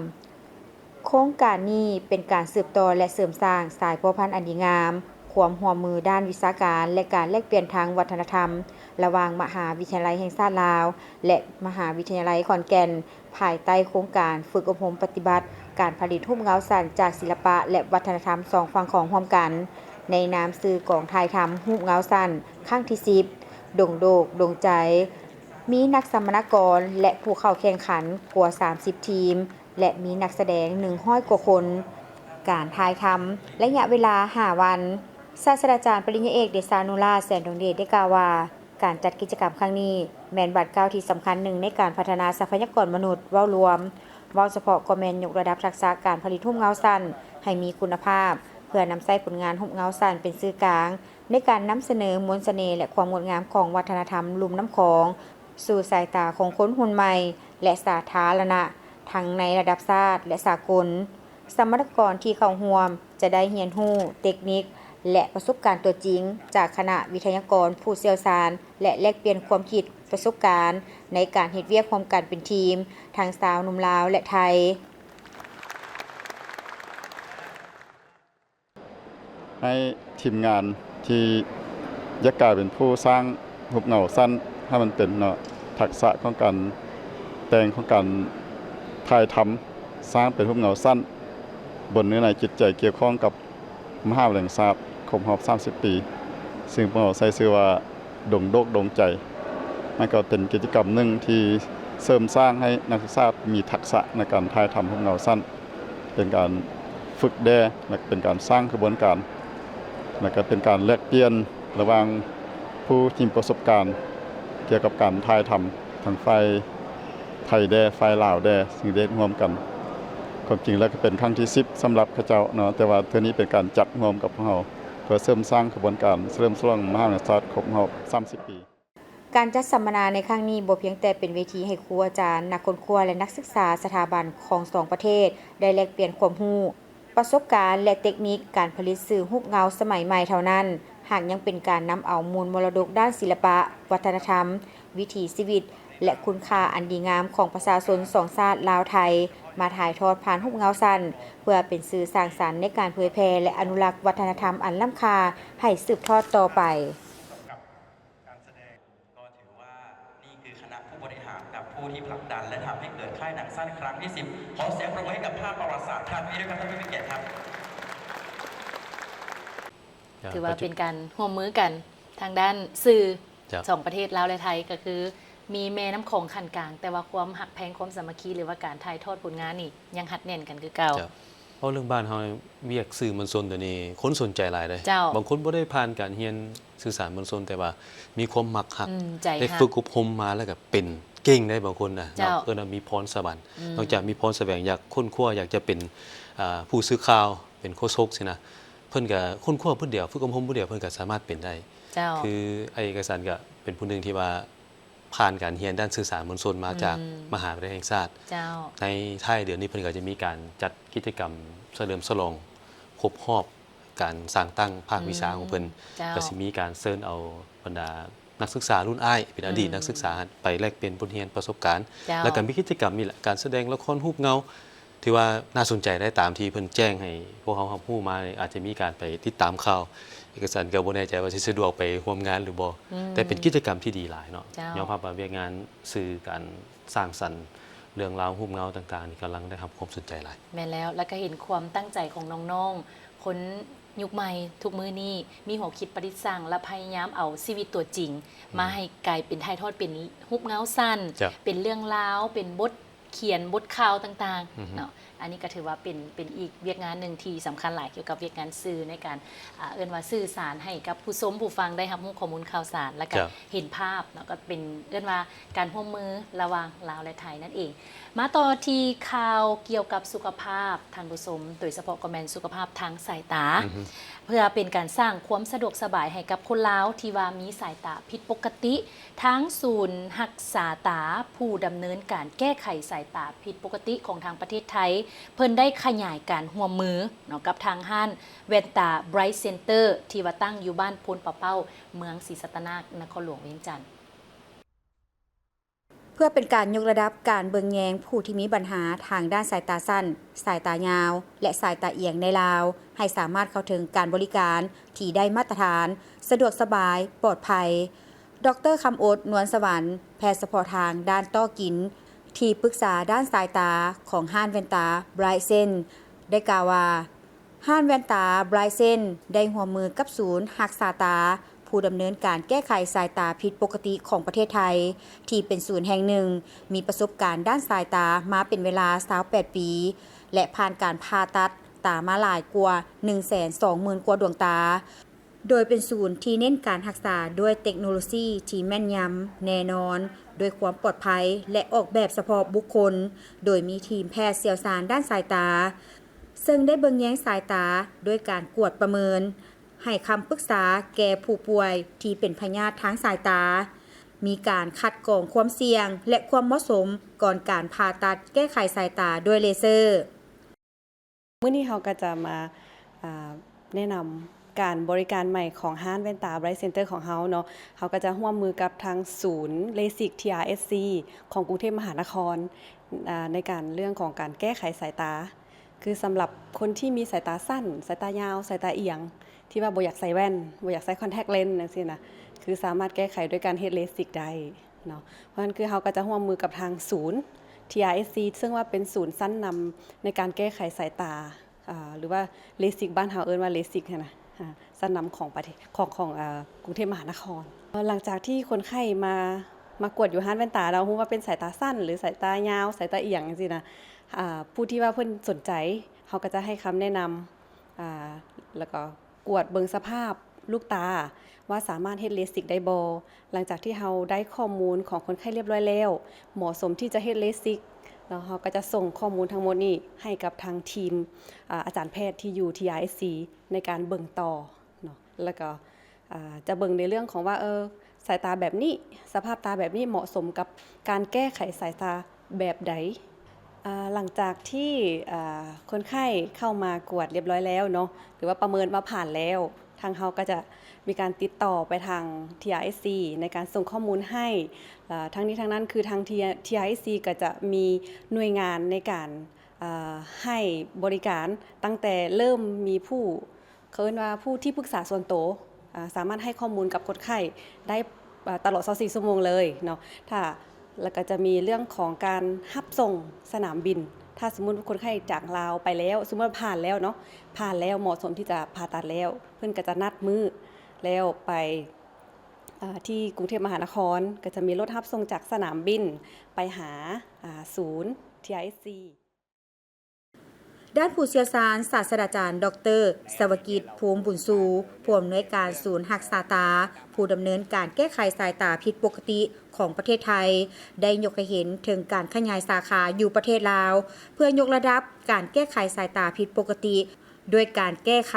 ໂຄງການນີ້ເປັນການສືບຕໍ່ ແລະ ເສີມສ້າງສາຍພົວພັນອັນດີງາມ, ຄວາມຮ່ວມມືດ້ານວິຊາການ ແລະ ການແລກປ່ຽນທາງວັດທະນະທຳ ລະຫວ່າງມະຫາວິທະຍາໄລແຫ່ງຊາດລາວ ແລະ ມະຫາວິທະຍາໄລຂອນແກ່ນ, ພາຍໃຕ້ໂຄງການຝຶກອົບຮົມປະຕິບັດການຜະລິດຮູບເງົາສັ້ນຈາກສິລະປະ ແລະ ວັດທະນະທຳສອງຝັ່ງຂອງຮ່ວມກັນ, ໃນນາມຊື່ກອງຖ່າຍທຳຮູບເງົາສັ້ນຄັ້ງທີສິບ ດົງໂດກດົງໃຈ, ມີນັກສຳມະນາກອນ ແລະ ຜູ້ເຂົ້າແຂ່ງຂັນກວ່າສາມສິບທີມ ແລະ ມີນັກສະແດງໜຶ່ງຮ້ອຍກວ່າຄົນ. ການຖ່າຍທຳໄລຍະເວລາຫ້າວັນ. ສາດສະດາຈານປະລິນຍາເອກ ເດຊານຸລາດ ແສນດວງເດດ ໄດ້ກ່າວວ່າ ການຈັດກິດຈະກຳຄັ້ງນີ້ ແມ່ນບາດກ້າວທີ່ສຳຄັນໜຶ່ງໃນການພັດທະນາຊັບພະຍາກອນມະນຸດເວົ້າລວມ, ເວົ້າສະເພາະກໍແມ່ນຍົກລະດັບທັກສະການຜະລິດຮູບເງົາສັ້ນໃຫ້ມີຄຸນນະພາບ, ເພື່ອນຳໃຊ້ຜົນງານຮູບເງົາສັ້ນເປັນສື່ກາງ ໃນການນຳສະເໜີມວນສະເໜ່ ແລະ ຄວາມງົດງາມຂອງວັດທະນະທຳລຸ່ມນ້ຳຂອງ ສູ່ສາຍຕາຂອງຄົນຮຸ່ນໃໝ່ ແລະ ສາທາລະນະ ທັງໃນລະດັບຊາດ ແລະ ສາກົນ. ສຳມະນາກອນທີ່ເຂົ້າຮ່ວມຈະໄດ້ຮຽນຮູ້ເຕັກນິກ ແລະ ປະສົບການຕົວຈິງຈາກຄະນະວິທະຍາກອນຜູ້ຊ່ຽວຊານ ແລະ ແລກປ່ຽນຄວາມຄິດປະສົບການໃນການເຮັດວຽກຮ່ວມກັນເປັນທີມ ທັງຊາວໜຸ່ມລາວ ແລະ ໄທ. ໃຫ້ທີມງານທີ່ຢາກກາຍເປັນຜູ້ສ້າງຮູບເງົາສັ້ນໃຫ້ມັນເປັນເນາະ, ທັກສະຂອງການແຕ່ງ ຂອງການຖ່າຍທຳ ສ້າງເປັນຮູບເງົາສັ້ນ ບົນເນື້ອໃນຈິດໃຈກ່ຽວຂ້ອງກັບມະຫາວິທະຍາໄລແຫ່ງຊາດຄົບຮອບສາມສິບປີ, ຊຶ່ງພວກເຮົາໃສ່ຊື່ວ່າ ດົງໂດກດົງໃຈ. ມັນກໍເປັນກິດຈະກຳໜຶ່ງທີ່ເສີມສ້າງໃຫ້ນັກສຶກສາມີທັກສະໃນການຖ່າຍທຳຮູບເງົາສັ້ນ, ເປັນການຝຶກແດ່ ແລະ ເປັນການສ້າງຂະບວນການ ແລະ ກໍເປັນການແລກປ່ຽນລະຫວ່າງຜູ້ທີ່ມີປະສົບການກ່ຽວກັບການຖ່າຍທຳ ທັງຝ່າຍໄທແດ່ ຝ່າຍລາວແດ່ ຊຶ່ງໄດ້ເຮັດຮ່ວມກັນ. ຄວາມຈິງແລ້ວກໍເປັນຄັ້ງທີສິບສຳລັບເຂົາເຈົ້າເນາະ, ແຕ່ວ່າເທື່ອນີ້ເປັນການຈັດຮ່ວມກັບພວກເຮົາ ເພື່ອເສີມສ້າງຂະບວນການສະເຫຼີມສະຫຼອງມະຫາວິທະຍາໄລແຫ່ງຊາດຄົບຮອບສາມສິບປີ. ການຈັດສຳມະນາໃນຄັ້ງນີ້ບໍ່ພຽງແຕ່ເປັນເວທີໃຫ້ຄູອາຈານ, ນັກຄົ້ນຄວ້າ ແລະ ນັກສຶກສາສະຖາບັນຂອງສອງປະເທດໄດ້ແລກປ່ຽນຄວາມຮູ້, ປະສົບການ ແລະ ເຕັກນິກການຜະລິດສື່ຮູບເງົາສະໄໝໃໝ່ເທົ່ານັ້ນ, ຫາກຍັງເປັນການນຳເອົາມູນມໍລະດົກດ້ານສິລະປະ, ວັດທະນະທຳ, ວິຖີຊີວິດ ແລະ ຄຸນຄ່າອັນດີງາມຂອງປະຊາຊົນສອງຊາດລາວ-ໄທ ມາຖ່າຍທອດຜ່ານຮູບເງົາສັ້ນ ເພື່ອເປັນສື່ສ້າງສັນໃນການເຜີຍແຜ່ ແລະ ອະນຸລັກວັດທະນະທຳອັນລ້ຳຄ່າໃຫ້ສືບທອດຕໍ່ໄປ. ການສະແດງ ກໍຖືວ່ານີ້ຄືຄະນະຜູ້ບໍລິຫານກັບຜູ້ທີ່ຜັກດັນ ແລະ ທຳໃຫ້ເກີດຄ້າຍໜັງສັ້ນຄັ້ງທີສິບ. ຂໍສຽງປະມືໃຫ້ກັບພາບປະຫວັດສາດຄັ້ງນີ້ດ້ວຍຄັບ ທ່ານຜູ້ມີກຽດຄັບ. ຖືວ່າເປັນການຮ່ວມມືກັນທາງດ້ານສື່ ເຈົ້າ ສອງປະເທດລາວ ແລະ ໄທ ກໍຄືມີແມ່ນ້ຳຂອງຂັ້ນກາງ, ແຕ່ວ່າຄວາມຮັກແພງ ຄວາມສາມັກຄີ ຫຼືວ່າການຖ່າຍທອດຜົນງານນີ້ຍັງຮັດແໜ້ນກັນຄືເກົ່າ. ເຈົ້າ. ເວົ້າເລື່ອງບ້ານເຮົາ ວຽກສື່ມວນຊົນຕົວນີ້ຄົນສົນໃຈຫຼາຍເດ້. ເຈົ້າ. ບາງຄົນບໍ່ໄດ້ຜ່ານການຮຽນສື່ສານມວນຊົນ ແຕ່ວ່າມີຄວາມມັກຮັກ ອືມ ໃຈຮັກ ໄດ້ຝຶກອົບຮົມມາແລ້ວກໍເປັນ ເກັ່ງໄດ໋ບາງຄົນນະເນາະ ເຈົ້າ ເອີ້ນວ່າມີພອນສະຫວັນ. ອືມ ນອກຈາກມີພອນສະແຫວງຢາກຄົ້ນຄວ້າ ຢາກຈະເປັນ ອ່າ ຜູ້ສື່ຂ່າວ ເປັນໂຄສົກຊີ້ນະ ເພິ່ນກໍຄົ້ນຄວ້າຜູ້ດຽວ ຝຶກອົບຮົມຜູ້ດຽວ ເພິ່ນກໍສາມາດເປັນໄດ້. ເຈົ້າ ຄືອ້າຍເອກະສັນກໍເປັນຜູ້ໜຶ່ງທີ່ວ່າຜ່ານການຮຽນດ້ານສື່ສານມວນຊົນມາຈາກ ອືມ ມະຫາວິທະຍາໄລແຫ່ງຊາດ. ເຈົ້າ ໃນທ້າຍເດືອນນີ້ເພິ່ນກໍຈະມີການຈັດກິດຈະກຳສະເຫຼີມສະຫຼອງຄົບຮອບການສ້າງຕັ້ງພາກວິຊາຂອງເພິ່ນ. ອືມ ເຈົ້າ ກໍຊິມີການເຊີນເອົາບັນດາ ນັກສຶກສາລຸ້ນອ້າຍ ເປັນອະດີດ ອືມ ນັກສຶກສາ ໄປແລກປ່ຽນບົດຮຽນປະສົບການ. ເຈົ້າ ແລ້ວກໍມີກິດຈະກຳນີ້ແຫຼະ ການສະແດງລະຄອນຮູບເງົາ ຖືວ່າໜ້າສົນໃຈໄດ້ ຕາມທີ່ເພິ່ນແຈ້ງໃຫ້ພວກເຮົາຮັບຮູ້ມາ. ອາດຈະມີການໄປຕິດຕາມຂ່າວ ເອກະສັນກໍບໍ່ແນ່ໃຈວ່າຊິສະດວກໄປຮ່ວມງານຫຼືບໍ່ ອືມ ແຕ່ເປັນກິດຈະກຳທີ່ດີຫຼາຍເນາະ. ເຈົ້າ ຍອມຮັບວ່າວຽກງານສື່ ການສ້າງສັນເລື່ອງລາວຮູບເງົາຕ່າງໆນີ້ ກຳລັງໄດ້ຮັບຄວາມສົນໃຈຫຼາຍ. ແມ່ນແລ້ວ ແລ້ວກໍເຫັນຄວາມຕັ້ງໃຈຂອງນ້ອງໆ ຄົນຍຸກໃໝ່ທຸກມື້ນີ້ ມີຫົວຄິດປະດິດສ້າງ ແລະ ພະຍາຍາມເອົາຊີວິດຕົວຈິງ ອືມ ມາໃຫ້ກາຍເປັນ ຖ່າຍທອດເປັນຮູບເງົາສັ້ນ ເຈົ້າ ເປັນເລື່ອງລາວ ເປັນບົດຂຽນ ບົດຂ່າວຕ່າງໆ ອືຮຶ ເນາະ. ອັນນີ້ກໍຖືວ່າເປັນ ເປັນອີກວຽກງານໜຶ່ງທີ່ສຳຄັນຫຼາຍ ກ່ຽວກັບວຽກງານສື່ ໃນການ ອ່າ ເອີ້ນວ່າສື່ສານໃຫ້ກັບຜູ້ຊົມຜູ້ຟັງໄດ້ຮັບຮູ້ຂໍ້ມູນຂ່າວສານ ແລ້ວກໍ ເຈົ້າ ເຫັນພາບເນາະ ກໍເປັນ ເອີ້ນວ່າການຮ່ວມມືລະຫວ່າງລາວ ແລະ ໄທນັ້ນເອງ. ມາຕໍ່ທີ່ຂ່າວກ່ຽວກັບສຸຂະພາບ ທ່ານຜູ້ຊົມ ໂດຍສະເພາະກໍແມ່ນສຸຂະພາບທາງສາຍຕາ ອືຮຶ ເພື່ອເປັນການສ້າງຄວາມສະດວກສະບາຍໃຫ້ກັບຄົນລາວທີ່ວ່າມີສາຍຕາຜິດປົກກະຕິ, ທາງສູນຮັກສາຕາຜູ້ດຳເນີນການແກ້ໄຂສາຍຕາຜິດປົກກະຕິຂອງທາງປະເທດໄທ ເພິ່ນໄດ້ຂະຫຍາຍການຮ່ວມມືເນາະ ກັບທາງຮ້ານແວ່ນຕາ Bright Center ທີ່ວ່າຕັ້ງຢູ່ບ້ານໂພນປາເປົ້າ ເມືອງສີສັດຕະນາກ ນະຄອນຫຼວງວຽງຈັນ. ເພື່ອເປັນການຍົກລະດັບການເບິ່ງແຍງຜູ້ທີ່ມີບັນຫາທາງດ້ານສາຍຕາສັ້ນ, ສາຍຕາຍາວ ແລະ ສາຍຕາອຽງໃນລາວ ໃຫ້ສາມາດເຂົ້າເຖິງການບໍລິການທີ່ໄດ້ມາດຕະຖານ, ສະດວກສະບາຍ, ປອດໄພ, ດອກເຕີ ຄຳອົດ ນວນສະຫວັນ ແພດສະເພາະທາງດ້ານຕໍ່ກິນ, ທີ່ປຶກສາດ້ານສາຍຕາຂອງຮ້ານແວ່ນຕາ Bright Sense ໄດ້ກ່າວວ່າ ຮ້ານແວ່ນຕາ Bright Sense ໄດ້ຮ່ວມມືກັບສູນຮັກສາຕາ ຜູ້ດຳເນີນການແກ້ໄຂສາຍຕາຜິດປົກກະຕິຂອງປະເທດໄທ ທີ່ເປັນສູນແຫ່ງໜຶ່ງ ມີປະສົບການດ້ານສາຍຕາມາເປັນເວລາຊາວແປດປີ ແລະ ຜ່ານການຜ່າຕັດຕາມາຫຼາຍກວ່າໜຶ່ງແສນສອງໝື່ນກວ່າດວງຕາ. ໂດຍເປັນສູນທີ່ເນັ້ນການຮັກສາດ້ວຍເຕັກໂນໂລຊີທີ່ແມ່ນຍຳ, ແນ່ນອນ, ດ້ວຍຄວາມປອດໄພ ແລະ ອອກແບບສະເພາະບຸກຄົນ, ໂດຍມີທີມແພດຊ່ຽວຊານດ້ານສາຍຕາ ເຊິ່ງໄດ້ເບິ່ງແຍງສາຍຕາດ້ວຍການກວດປະເມີນ, ໃຫ້ຄຳປຶກສາແກ່ຜູ້ປ່ວຍທີ່ເປັນພະຍາດທາງສາຍຕາ, ມີການຄັດກອງຄວາມສ່ຽງ ແລະ ຄວາມເໝາະສົມກ່ອນການຜ່າຕັດແກ້ໄຂສາຍຕາດ້ວຍເລເຊີ. ມື້ນີ້ເຮົາກໍຈະມາ ອ່າ ແນະນຳການບໍລິການໃໝ່ຂອງຮ້ານແວ່ນຕາ Bright Center ຂອງເຮົາເນາະ. ເຮົາກໍຈະຮ່ວມມືກັບທາງສູນ LASIK ທີ ອາ ເອສ ຊີ ຂອງກຸງເທບມະຫານະຄອນ ອ່າ ໃນການເລື່ອງຂອງການແກ້ໄຂສາຍຕາ ຄືສຳລັບຄົນທີ່ມີສາຍຕາສັ້ນ, ສາຍຕາຍາວ, ສາຍຕາອຽງ ທີ່ວ່າບໍ່ຢາກໃສ່ແວ່ນ, ບໍ່ຢາກໃສ່ contact lens ຈັ່ງຊີ້ນະ ຄືສາມາດແກ້ໄຂໂດຍການເຮັດ LASIK ໄດ້ເນາະ. ເພາະນັ້ນຄືເຮົາກໍຈະຮ່ວມມືກັບທາງສູນ ທີ ອາ ເອສ ຊີ ເຊິ່ງວ່າເປັນສູນຊັ້ນນຳໃນການແກ້ໄຂສາຍຕາ ອ່າ ຫຼືວ່າ LASIK ບ້ານເຮົາເອີ້ນວ່າ LASIK ຫັ້ນນະ ອ່າ ຊັ້ນນຳຂອງປະເທດ ຂອງ ຂອງ ອ່າ ກຸງເທບມະຫານະຄອນ. ຫຼັງຈາກທີ່ຄົນໄຂ້ມາ ມາກວດຢູ່ຮ້ານແວ່ນຕາເນາະ, ຮູ້ວ່າເປັນສາຍຕາສັ້ນ ຫຼື ສາຍຕາຍາວ, ສາຍຕາອຽງ ຈັ່ງຊີ້ນະ ອ່າ ຜູ້ທີ່ວ່າເພິ່ນສົນໃຈ ເຮົາກໍຈະໃຫ້ຄຳແນະນຳ ອ່າ ແລ້ວກໍກວດເບິ່ງສະພາບລູກຕາ ວ່າສາມາດເຮັດ LASIK ໄດ້ບໍ່. ຫຼັງຈາກທີ່ເຮົາໄດ້ຂໍ້ມູນຂອງຄົນໄຂ້ລຽບຮ້ອຍແລ້ວ ເໝາະສົມທີ່ຈະເຮັດ LASIK ເນາະ, ເຮົາກໍຈະສົ່ງຂໍ້ມູນທັງໝົດນີ້ໃຫ້ກັບທາງທີມ ອາ ອາຈານແພດທີ່ຢູ່ ທີ ອາ ເອສ ຊີ ໃນການເບິ່ງຕໍ່ເນາະ. ແລ້ວກໍ ອ່າ ຈະເບິ່ງໃນເລື່ອງຂອງວ່າ ເອີ ສາຍຕາແບບນີ້ ສະພາບຕາແບບນີ້ເໝາະສົມກັບການແກ້ໄຂສາຍຕາແບບໃດ. ອ່າ ຫຼັງຈາກທີ່ ອ່າ ຄົນໄຂ້ເຂົ້າມາກວດລຽບຮ້ອຍແລ້ວເນາະ ຫຼືວ່າປະເມີນວ່າຜ່ານແລ້ວ ທາງເຮົາກໍຈະມີການຕິດຕໍ່ໄປທາງ ທີ ອາ ເອສ ຊີ ໃນການສົ່ງຂໍ້ມູນໃຫ້. ແລະ ທັງນີ້ທັງນັ້ນ ຄືທາງ ທີ ອາ ເອສ ຊີ ກໍຈະມີໜ່ວຍງານໃນການ ເອີ ໃຫ້ບໍລິການ ຕັ້ງແຕ່ເລີ່ມມີຜູ້ ເຂົາເອີ້ນວ່າຜູ້ທີ່ປຶກສາສ່ວນໂຕ ອາ ສາມາດໃຫ້ຂໍ້ມູນກັບຄົນໄຂ້ໄດ້ ອາ ຕະຫຼອດຊາວສີ່ຊົ່ວໂມງເລີຍເນາະ. ຖ້າ ແລ້ວກໍຈະມີເລື່ອງຂອງການຮັບສົ່ງສະໜາມບິນ. ຖ້າສົມມຸດວ່າຄົນໄຂ້ຈາກລາວໄປແລ້ວ, ສົມມຸດວ່າຜ່ານແລ້ວເນາະ, ຜ່ານແລ້ວ ເໝາະສົມທີ່ຈະຜ່າຕັດແລ້ວ, ເພິ່ນກໍຈະນັດມື້ແລ້ວໄປ ອາ ທີ່ກຸງເທບມະຫານະຄອນ, ກໍຈະມີລົດຮັບສົ່ງຈາກສະໜາມບິນໄປຫາ ອາ ສູນ ທີ ອາ ເອສ ຊີ. ດ້ານຜູ້ຊ່ຽວຊານ ສາດສະດາຈານ ດອກເຕີ ສະຫວະກິດ ພູມບຸນຊູ ຜູ້ອຳນວຍການສູນຮັກສາຕາ, ຜູ້ດຳເນີນການແກ້ໄຂສາຍຕາຜິດປົກກະຕິຂອງປະເທດໄທ ໄດ້ຍົກໃຫ້ເຫັນເຖິງການຂະຫຍາຍສາຂາຢູ່ປະເທດລາວ ເພື່ອຍົກລະດັບການແກ້ໄຂສາຍຕາຜິດປົກກະຕິ ດ້ວຍການແກ້ໄຂ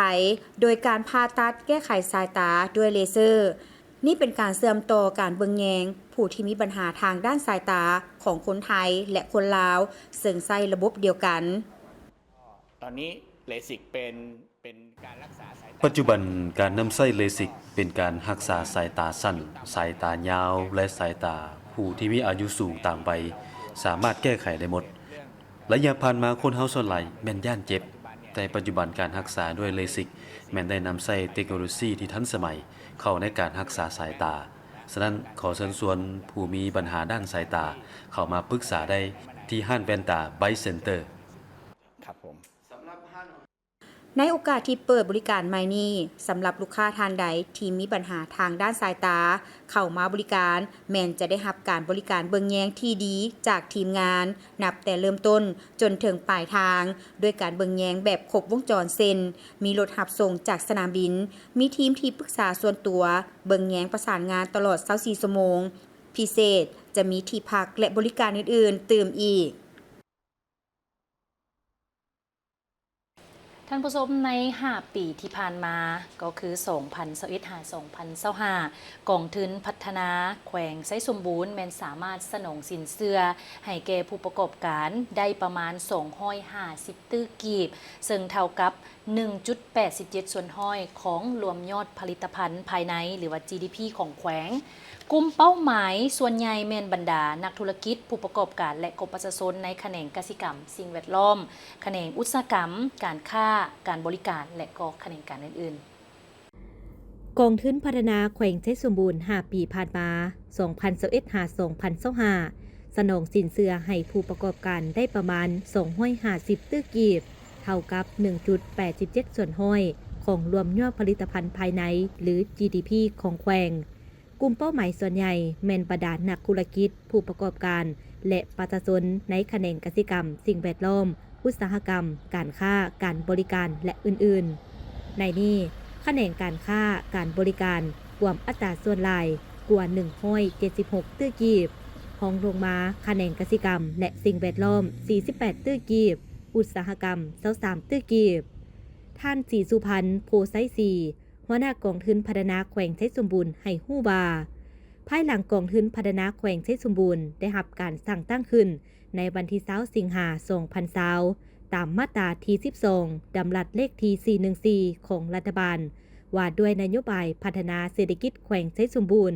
ໂດຍການຜ່າຕັດແກ້ໄຂສາຍຕາດ້ວຍເລເຊີ. ນີ້ເປັນການເຊື່ອມຕໍ່ການເບິ່ງແຍງຜູ້ທີ່ມີບັນຫາທາງດ້ານສາຍຕາຂອງຄົນໄທ ແລະ ຄົນລາວ ເຊິ່ງໃຊ້ລະບົບດຽວກັນ. ປັດຈຸບັນ, ການນຳໃຊ້ເລຊິກເປັນການຮັກສາສາຍຕາສັ້ນ, ສາຍຕາຍາວ ແລະ ສາຍຕາຜູ້ທີ່ມີອາຍຸສູງຕາມໄວ ສາມາດແກ້ໄຂໄດ້ໝົດ. ໄລຍະຜ່ານມາຄົນເຮົາສ່ວນຫຼາຍແມ່ນຢ້ານເຈັບ, ແຕ່ປັດຈຸບັນການຮັກສາດ້ວຍເລຊິກແມ່ນໄດ້ນຳໃຊ້ເຕັກໂນໂລຊີທີ່ທັນສະໄໝເຂົ້າໃນການຮັກສາສາຍຕາ. ສະນັ້ນ, ຂໍເຊີນຊວນຜູ້ມີບັນຫາດ້ານສາຍຕາເຂົ້າມາປຶກສາໄດ້ທີ່ຮ້ານແວ່ນຕາ Bright Center. ໃນໂອກາດທີ່ເປີດບໍລິການໃໝ່ນີ້, ສຳລັບລູກຄ້າທ່ານໃດທີ່ມີບັນຫາທາງດ້ານສາຍຕາ ເຂົ້າມາບໍລິການ ແມ່ນຈະໄດ້ຮັບການບໍລິການເບິ່ງແຍງທີ່ດີຈາກທີມງານ ນັບແຕ່ເລີ່ມຕົ້ນຈົນເຖິງປາຍທາງ ດ້ວຍການເບິ່ງແຍງແບບຄົບວົງຈອນ ເຊັ່ນ ມີລົດຮັບສົ່ງຈາກສະໜາມບິນ, ມີທີມທີ່ປຶກສາສ່ວນຕົວ, ເບິ່ງແຍງປະສານງານຕະຫຼອດຊາວສີ່ຊົ່ວໂມງ, ພິເສດຈະມີທີ່ພັກ ແລະ ບໍລິການອື່ນໆຕື່ມອີກ. ທ່ານຜູ້ຊົມ, ໃນຫ້າປີທີ່ຜ່ານມາ ກໍຄື ສອງພັນຊາວເອັດ ຫາ ສອງພັນຊາວຫ້າ ກອງທຶນພັດທະນາແຂວງໄຊສົມບູນ ແມ່ນສາມາດສະໜອງສິນເຊື່ອໃຫ້ແກ່ຜູ້ປະກອບການໄດ້ປະມານ ສອງຮ້ອຍຫ້າສິບຕື້ກີບ, ເຊິ່ງເທົ່າກັບ ໜຶ່ງຈຸດແປດສິບເຈັດສ່ວນຮ້ອຍຂອງລວມຍອດຜະລິດຕະພັນພາຍໃນ ຫຼືວ່າ ຈີດີພີ ຂອງແຂວງ. ກຸ່ມເປົ້າໝາຍສ່ວນໃຫຍ່ແມ່ນບັນດານັກທຸລະກິດ, ຜູ້ປະກອບການ ແລະ ກໍປະຊາຊົນໃນຂະແໜງກະສິກຳ, ສິ່ງແວດລ້ອມ, ຂະແໜງອຸດສາຫະກຳ, ການຄ້າ, ການບໍລິການ ແລະ ກໍຂະແໜງການອື່ນໆ. ກອງທຶນພັດທະນາແຂວງໄຊສົມບູນຫ້າປີຜ່ານມາ ສອງພັນຊາວເອັດ ຫາ ສອງພັນຊາວຫ້າ ສະໜອງສິນເຊື່ອໃຫ້ຜູ້ປະກອບການໄດ້ປະມານ ສອງຮ້ອຍຫ້າສິບຕື້ກີບ, ເທົ່າກັບ ໜຶ່ງຈຸດແປດສິບເຈັດສ່ວນຮ້ອຍຂອງລວມຍອດຜະລິດຕະພັນພາຍໃນ ຫຼື ຈີດີພີ ຂອງແຂວງ. ກຸ່ມເປົ້າໝາຍສ່ວນໃຫຍ່ແມ່ນບັນດານັກທຸລະກິດ, ຜູ້ປະກອບການ ແລະ ປະຊາຊົນໃນຂະແໜງກະສິກຳ, ສິ່ງແວດລ້ອມ, ອຸດສາຫະກຳ, ການຄ້າ, ການບໍລິການ ແລະ ອື່ນໆ. ໃນນີ້, ຂະແໜງການຄ້າ, ການບໍລິການ ກວມອັດຕາສ່ວນຫຼາຍກວ່າ ໜຶ່ງຮ້ອຍເຈັດສິບຫົກຕື້ກີບ, ຮອງລົງມາຂະແໜງກະສິກຳ ແລະ ສິ່ງແວດລ້ອມ ສີ່ສິບແປດຕື້ກີບ, ອຸດສາຫະກຳ ຊາວສາມຕື້ກີບ. ທ່ານ ສີສຸພັນ ໂພໄຊສີ, ຫົວໜ້າກອງທຶນພັດທະນາແຂວງໄຊສົມບູນ ໃຫ້ຮູ້ວ່າ, ພາຍຫຼັງກອງທຶນພັດທະນາແຂວງໄຊສົມບູນ ໄດ້ຮັບການສ້າງຕັ້ງຂຶ້ນໃນວັນທີຊາວ ສິງຫາ ສອງພັນຊາວ ຕາມມາດຕາທີສິບສອງ ດຳລັດເລກທີສີ່ໜຶ່ງສີ່ ຂອງລັດຖະບານ ວ່າດ້ວຍນະໂຍບາຍພັດທະນາເສດຖະກິດແຂວງໄຊສົມບູນ,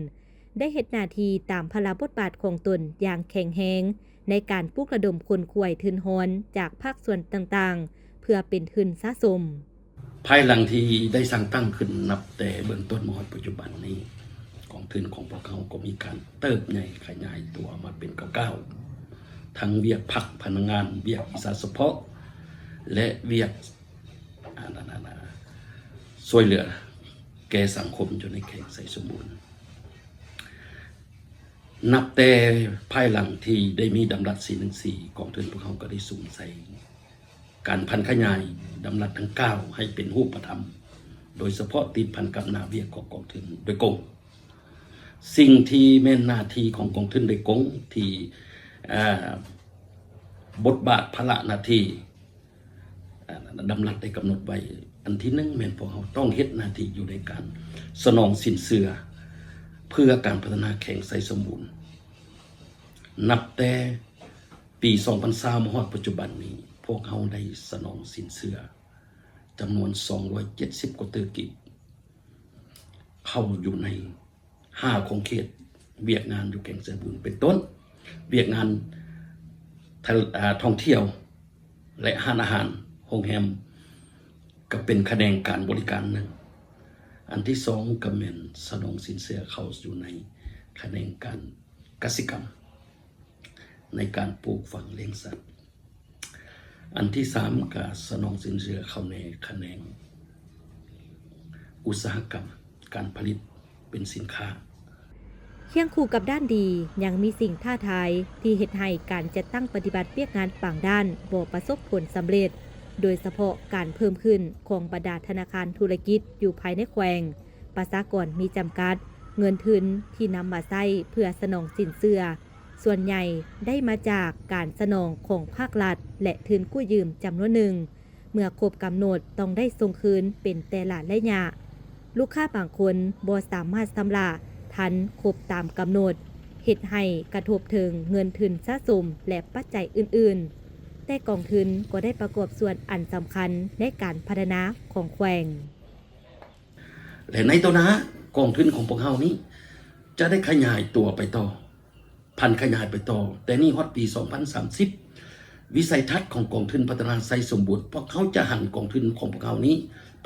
ໄດ້ເຮັດໜ້າທີ່ຕາມພາລະບົດບາດຂອງຕົນຢ່າງແຂງແຮງ ໃນການປຸກລະດົມຂົນຂວາຍທຶນຮອນຈາກພາກສ່ວນຕ່າງໆ ເພື່ອເປັນທຶນສະສົມ. ພາຍຫຼັງທີ່ໄດ້ສ້າງຕັ້ງຂຶ້ນນັບແຕ່ເບື້ອງຕົ້ນມາຮອດປັດຈຸບັນນີ້, ກອງທຶນຂອງພວກເຮົາກໍມີການເຕີບໃຫຍ່ຂະຫຍາຍຕົວມາເປັນກ້າວໆ, ທັງວຽກພັກພະນັກງານ, ວຽກວິຊາສະເພາະ ແລະ ວຽກ ອັນນັ້ນ ອັນນັ້ນ ຊ່ວຍເຫຼືອແກ່ສັງຄົມຢູ່ໃນແຂວງໄຊສົມບູນ. ນັບແຕ່ພາຍຫຼັງທີ່ໄດ້ມີດຳລັດສີ່ໜຶ່ງສີ່ ກອງທຶນພວກເຮົາກໍໄດ້ສຸມໃສ່ການຜັນຂະຫຍາຍດຳລັດດັ່ງກ່າວໃຫ້ເປັນຮູບປະທຳ, ໂດຍສະເພາະຕິດພັນກັບໜ້າວຽກຂອງກອງທຶນໂດຍກົງ. ສິ່ງທີ່ແມ່ນໜ້າທີ່ຂອງກອງທຶນໂດຍກົງ ທີ່ ເອີ ບົດບາດພາລະໜ້າທີ່ ດຳລັດໄດ້ກຳນົດໄວ້, ອັນທີໜຶ່ງແມ່ນພວກເຮົາຕ້ອງເຮັດໜ້າທີ່ຢູ່ໃນການສະໜອງສິນເຊື່ອເພື່ອການພັດທະນາແຂວງໄຊສົມບູນ. ນັບແຕ່ປີສອງພັນຊາວມາຮອດປັດຈຸບັນນີ້, ພວກເຮົາໄດ້ສະໜອງສິນເຊື່ອຈຳນວນສອງຮ້ອຍເຈັດສິບກວ່າຕື້ກີບ ເຂົ້າຢູ່ໃນ ຫ້າຂົງເຂດວຽກງານຢູ່ແຂວງໄຊສົມບູນ ເປັນຕົ້ນ ວຽກງານ ທ່ອງທ່ຽວ ແລະ ຮ້ານອາຫານ, ໂຮງແຮມ ກໍເປັນຂະແໜງການບໍລິການໜຶ່ງ. ອັນທີສອງກໍແມ່ນສະໜອງສິນເຊື່ອເຂົ້າຢູ່ໃນຂະແໜງການກະສິກຳ ໃນການປູກຝັງລ້ຽງສັດ. ອັນທີສາມກໍສະໜອງສິນເຊື່ອເຂົ້າໃນຂະແໜງອຸດສາຫະກຳ ການຜະລິດເປັນສິນຄ້າ. ຄຽງຄູ່ກັບດ້ານດີ, ຍັງມີສິ່ງທ້າທາຍທີ່ເຮັດໃຫ້ການຈັດຕັ້ງປະຕິບັດວຽກງານບາງດ້ານບໍ່ປະສົບຜົນສຳເລັດ. ໂດຍສະເພາະການເພີ່ມຂຶ້ນຂອງບັນດາທະນາຄານທຸລະກິດຢູ່ພາຍໃນແຂວງ, ປະຊາກອນມີຈຳກັດ, ເງິນທຶນທີ່ນຳມາໃຊ້ເພື່ອສະໜອງສິນເຊື່ອ ສ່ວນໃຫຍ່ໄດ້ມາຈາກການສະໜອງຂອງພາກລັດ ແລະ ທຶນກູ້ຢືມຈຳນວນໜຶ່ງ, ເມື່ອຄົບກຳນົດຕ້ອງໄດ້ສົ່ງຄືນເປັນແຕ່ລະໄລຍະ. ລູກຄ້າບາງຄົນບໍ່ສາມາດຊຳລະທັນຄົບຕາມກຳນົດ, ເຮັດໃຫ້ກະທົບເຖິງເງິນທຶນສະສົມ ແລະ ປັດໄຈອື່ນໆ, ແຕ່ກອງທຶນກໍໄດ້ປະກອບສ່ວນອັນສຳຄັນໃນການພັດທະນາຂອງແຂວງ. ແລະ ໃນຕໍ່ໜ້າ ກອງທຶນຂອງພວກເຮົານີ້ຈະໄດ້ຂະຫຍາຍຕົວໄປຕໍ່, ຜັນຂະຫຍາຍໄປຕໍ່ ແຕ່ນີ້ຮອດປີສອງພັນສາມສິບ ວິໄສທັດຂອງກອງທຶນພັດທະນາໄຊສົມບູນ, ພວກເຮົາຈະຫັນກອງທຶນຂອງພວກເຮົານີ້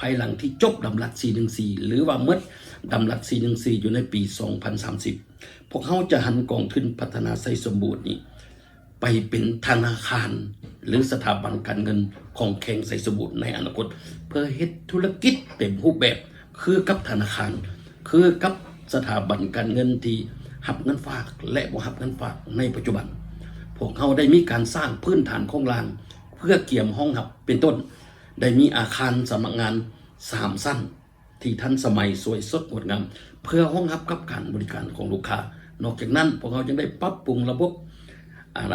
ພາຍຫຼັງທີ່ຈົບດຳລັດສີ່ໜຶ່ງສີ່ ຫຼືວ່າໝົດດຳລັດສີ່ໜຶ່ງສີ່ ຢູ່ໃນປີສອງພັນສາມສິບ ພວກເຮົາຈະຫັນກອງທຶນພັດທະນາໄຊສົມບູນນີ້ ໄປເປັນທະນາຄານ ຫຼື ສະຖາບັນການເງິນຂອງແຂວງໄຊສົມບູນໃນອະນາຄົດ ເພື່ອເຮັດທຸລະກິດເຕັມຮູບແບບ ຄືກັບທະນາຄານ, ຄືກັບສະຖາບັນການເງິນທີ່ຮັບເງິນຝາກ ແລະ ບໍ່ຮັບເງິນຝາກໃນປັດຈຸບັນ. ພວກເຮົາໄດ້ມີການສ້າງພື້ນຖານໂຄງລ່າງເພື່ອກຽມຮອງຮັບ ເປັນຕົ້ນ ໄດ້ມີອາຄານສຳນັກງານສາມຊັ້ນ ທີ່ທັນສະໄໝ ສວຍສົດງົດງາມ ເພື່ອຮອງຮັບກັບການບໍລິການຂອງລູກຄ້າ. ນອກຈາກນັ້ນ ພວກເຮົາຍັງໄດ້ປັບປຸງລະບົບ ອາ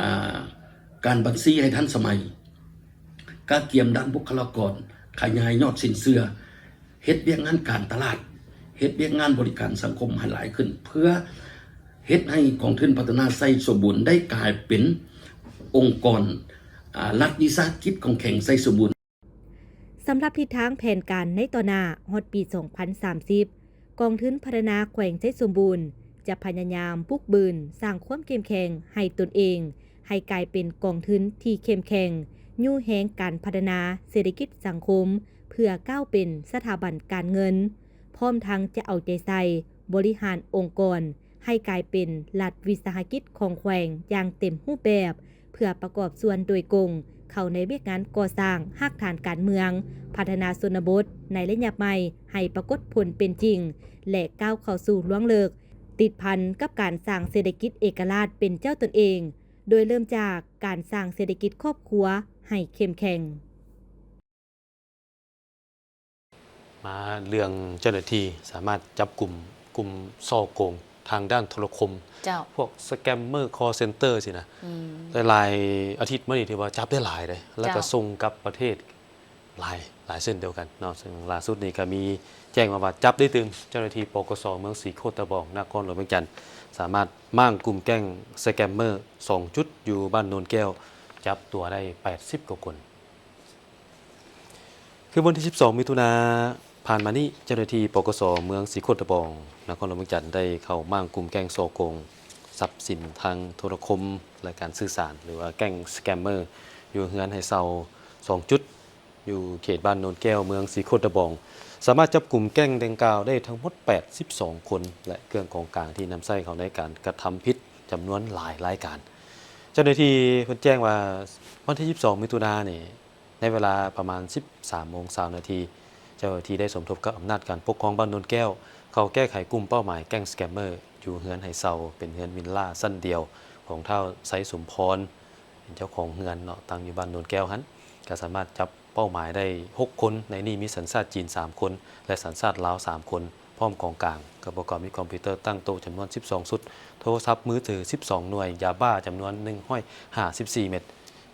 ການບັນຊີໃຫ້ທັນສະໄໝ, ກະກຽມດ້ານບຸກຄະລາກອນ, ຂະຫຍາຍຍອດສິນເຊື່ອ, ເຮັດວຽກງານການຕະຫຼາດ, ເຮັດວຽກງານບໍລິການສັງຄົມໃຫ້ຫຼາຍຂຶ້ນ ເພື່ອເຮັດໃຫ້ກອງທຶນພັດທະນາໄຊສົມບູນໄດ້ກາຍເປັນອົງກອນ ອາ ລັດວິສາຫະກິດຂອງແຂວງໄຊສົມບູນ. ສຳລັບທິດທາງແຜນການໃນຕໍ່ໜ້າຮອດປີສອງພັນສາມສິບ ກອງທຶນພັດທະນາແຂວງໄຊສົມບູນຈະພະຍາຍາມບຸກບືນສ້າງຄວາມເຂັ້ມແຂງໃຫ້ຕົນເອງ ໃຫ້ກາຍເປັນກອງທຶນທີ່ເຂັ້ມແຂງ, ຍູ້ແຮງການພັດທະນາເສດຖະກິດສັງຄົມ ເພື່ອກ້າວເປັນສະຖາບັນການເງິນ, ພ້ອມທັງຈະເອົາໃຈໃສ່ບໍລິຫານອົງກອນ ໃຫ້ກາຍເປັນລັດວິສາຫະກິດຂອງແຂວງຢ່າງເຕັມຮູບແບບ ເພື່ອປະກອບສ່ວນໂດຍກົງເຂົ້າໃນວຽກງານກໍ່ສ້າງຮາກຖານການເມືອງ, ພັດທະນາຊົນນະບົດໃນໄລຍະໃໝ່ໃຫ້ປາກົດຜົນເປັນຈິງ ແລະ ກ້າວເຂົ້າສູ່ລວງເລິກ, ຕິດພັນກັບການສ້າງເສດຖະກິດເອກະລາດເປັນເຈົ້າຕົນເອງ, ໂດຍເລີ່ມຈາກການສ້າງເສດຖະກິດຄອບຄົວໃຫ້ເຂັ້ມແຂງ. ມາເລື່ອງເຈົ້າໜ້າທີ່ສາມາດຈັບກຸມກຸ່ມສໍ້ໂກງທາງດ້ານໂທລະຄົມ, ເຈົ້າ. ພວກສະແກມເມີ້ ຄໍເຊັນເຕີ ຊີ້ນະ, ອືມ ຫຼາຍໆອາທິດມານີ້ຖືວ່າຈັບໄດ້ຫຼາຍເດ້ ແລ້ວກໍ ເຈົ້າ ສົ່ງກັບປະເທດຫຼາຍ, ຫຼາຍເຊັ່ນດຽວກັນເນາະ. ເຊິ່ງລ່າສຸດນີ້ກໍມີແຈ້ງມາວ່າຈັບໄດ້ຕື່ມເຈົ້າໜ້າທີ່ ປກສ ເມືອງສີໂຄດຕະບອງ ນະຄອນຫຼວງວຽງຈັນ ສາມາດມ້າງກຸ່ມແກ້ງສະແກມເມີ້ ສອງຈຸດ ຢູ່ບ້ານໂນນແກ້ວ ຈັບຕົວໄດ້ແປດສິບກວ່າຄົນ. ຄືວັນທີສິບສອງ ມິຖຸນາຜ່ານມານີ້ ເຈົ້າໜ້າທີ່ ປກສ ເມືອງສີໂຄດຕະບອງ ນະຄອນຫຼວງວຽງຈັນ ໄດ້ເຂົ້າມ້າງກຸ່ມແກ້ງສໍ້ໂກງຊັບສິນທາງໂທລະຄົມ ແລະ ການສື່ສານ ຫຼືວ່າແກ້ງສະແກມເມີ້ ຢູ່ເຮືອນໃຫ້ເຊົ່າສອງຈຸດ ຢູ່ເຂດບ້ານໂນນແກ້ວ ເມືອງສີໂຄດຕະບອງ. ສາມາດຈັບກຸມແກ້ງດັ່ງກ່າວໄດ້ທັງໝົດແປດສິບສອງຄົນ ແລະ ເຄື່ອງຂອງກາງທີ່ນຳໃຊ້ເຂົ້າໃນການກະທຳຜິດຈຳນວນຫຼາຍລາຍການ. ເຈົ້າໜ້າທີ່ເພິ່ນແຈ້ງວ່າ ວັນທີສິບສອງ ມິຖຸນານີ້ ໃນເວລາປະມານສິບສາມໂມງຊາວນາທີ ເຈົ້າໜ້າທີ່ໄດ້ສົມທົບກັບອຳນາດການປົກຄອງບ້ານໂນນແກ້ວ ເຂົ້າແກ້ໄຂກຸ່ມເປົ້າໝາຍແກ້ງສະແກມເມີ້ ຢູ່ເຮືອນໃຫ້ເຊົ່າ ເປັນເຮືອນວິນລາຊັ້ນດຽວຂອງທ້າວ ໄຊສົມພອນ ເປັນເຈົ້າຂອງເຮືອນເນາະ ຕັ້ງຢູ່ບ້ານໂນນແກ້ວຫັ້ນ ກໍສາມາດຈັບເປົ້າໝາຍໄດ້ຫົກຄົນ, ໃນນີ້ມີສັນຊາດຈີນສາມຄົນ ແລະ ສັນຊາດລາວສາມຄົນ ພ້ອມຂອງກາງ ກໍປະກອບມີຄອມພິວເຕີຕັ້ງໂຕະຈຳນວນສິບສອງຊຸດ, ໂທລະສັບມືຖືສິບສອງໜ່ວຍ, ຢາບ້າຈຳນວນໜຶ່ງຮ້ອຍຫ້າສິບສີ່ເມັດ.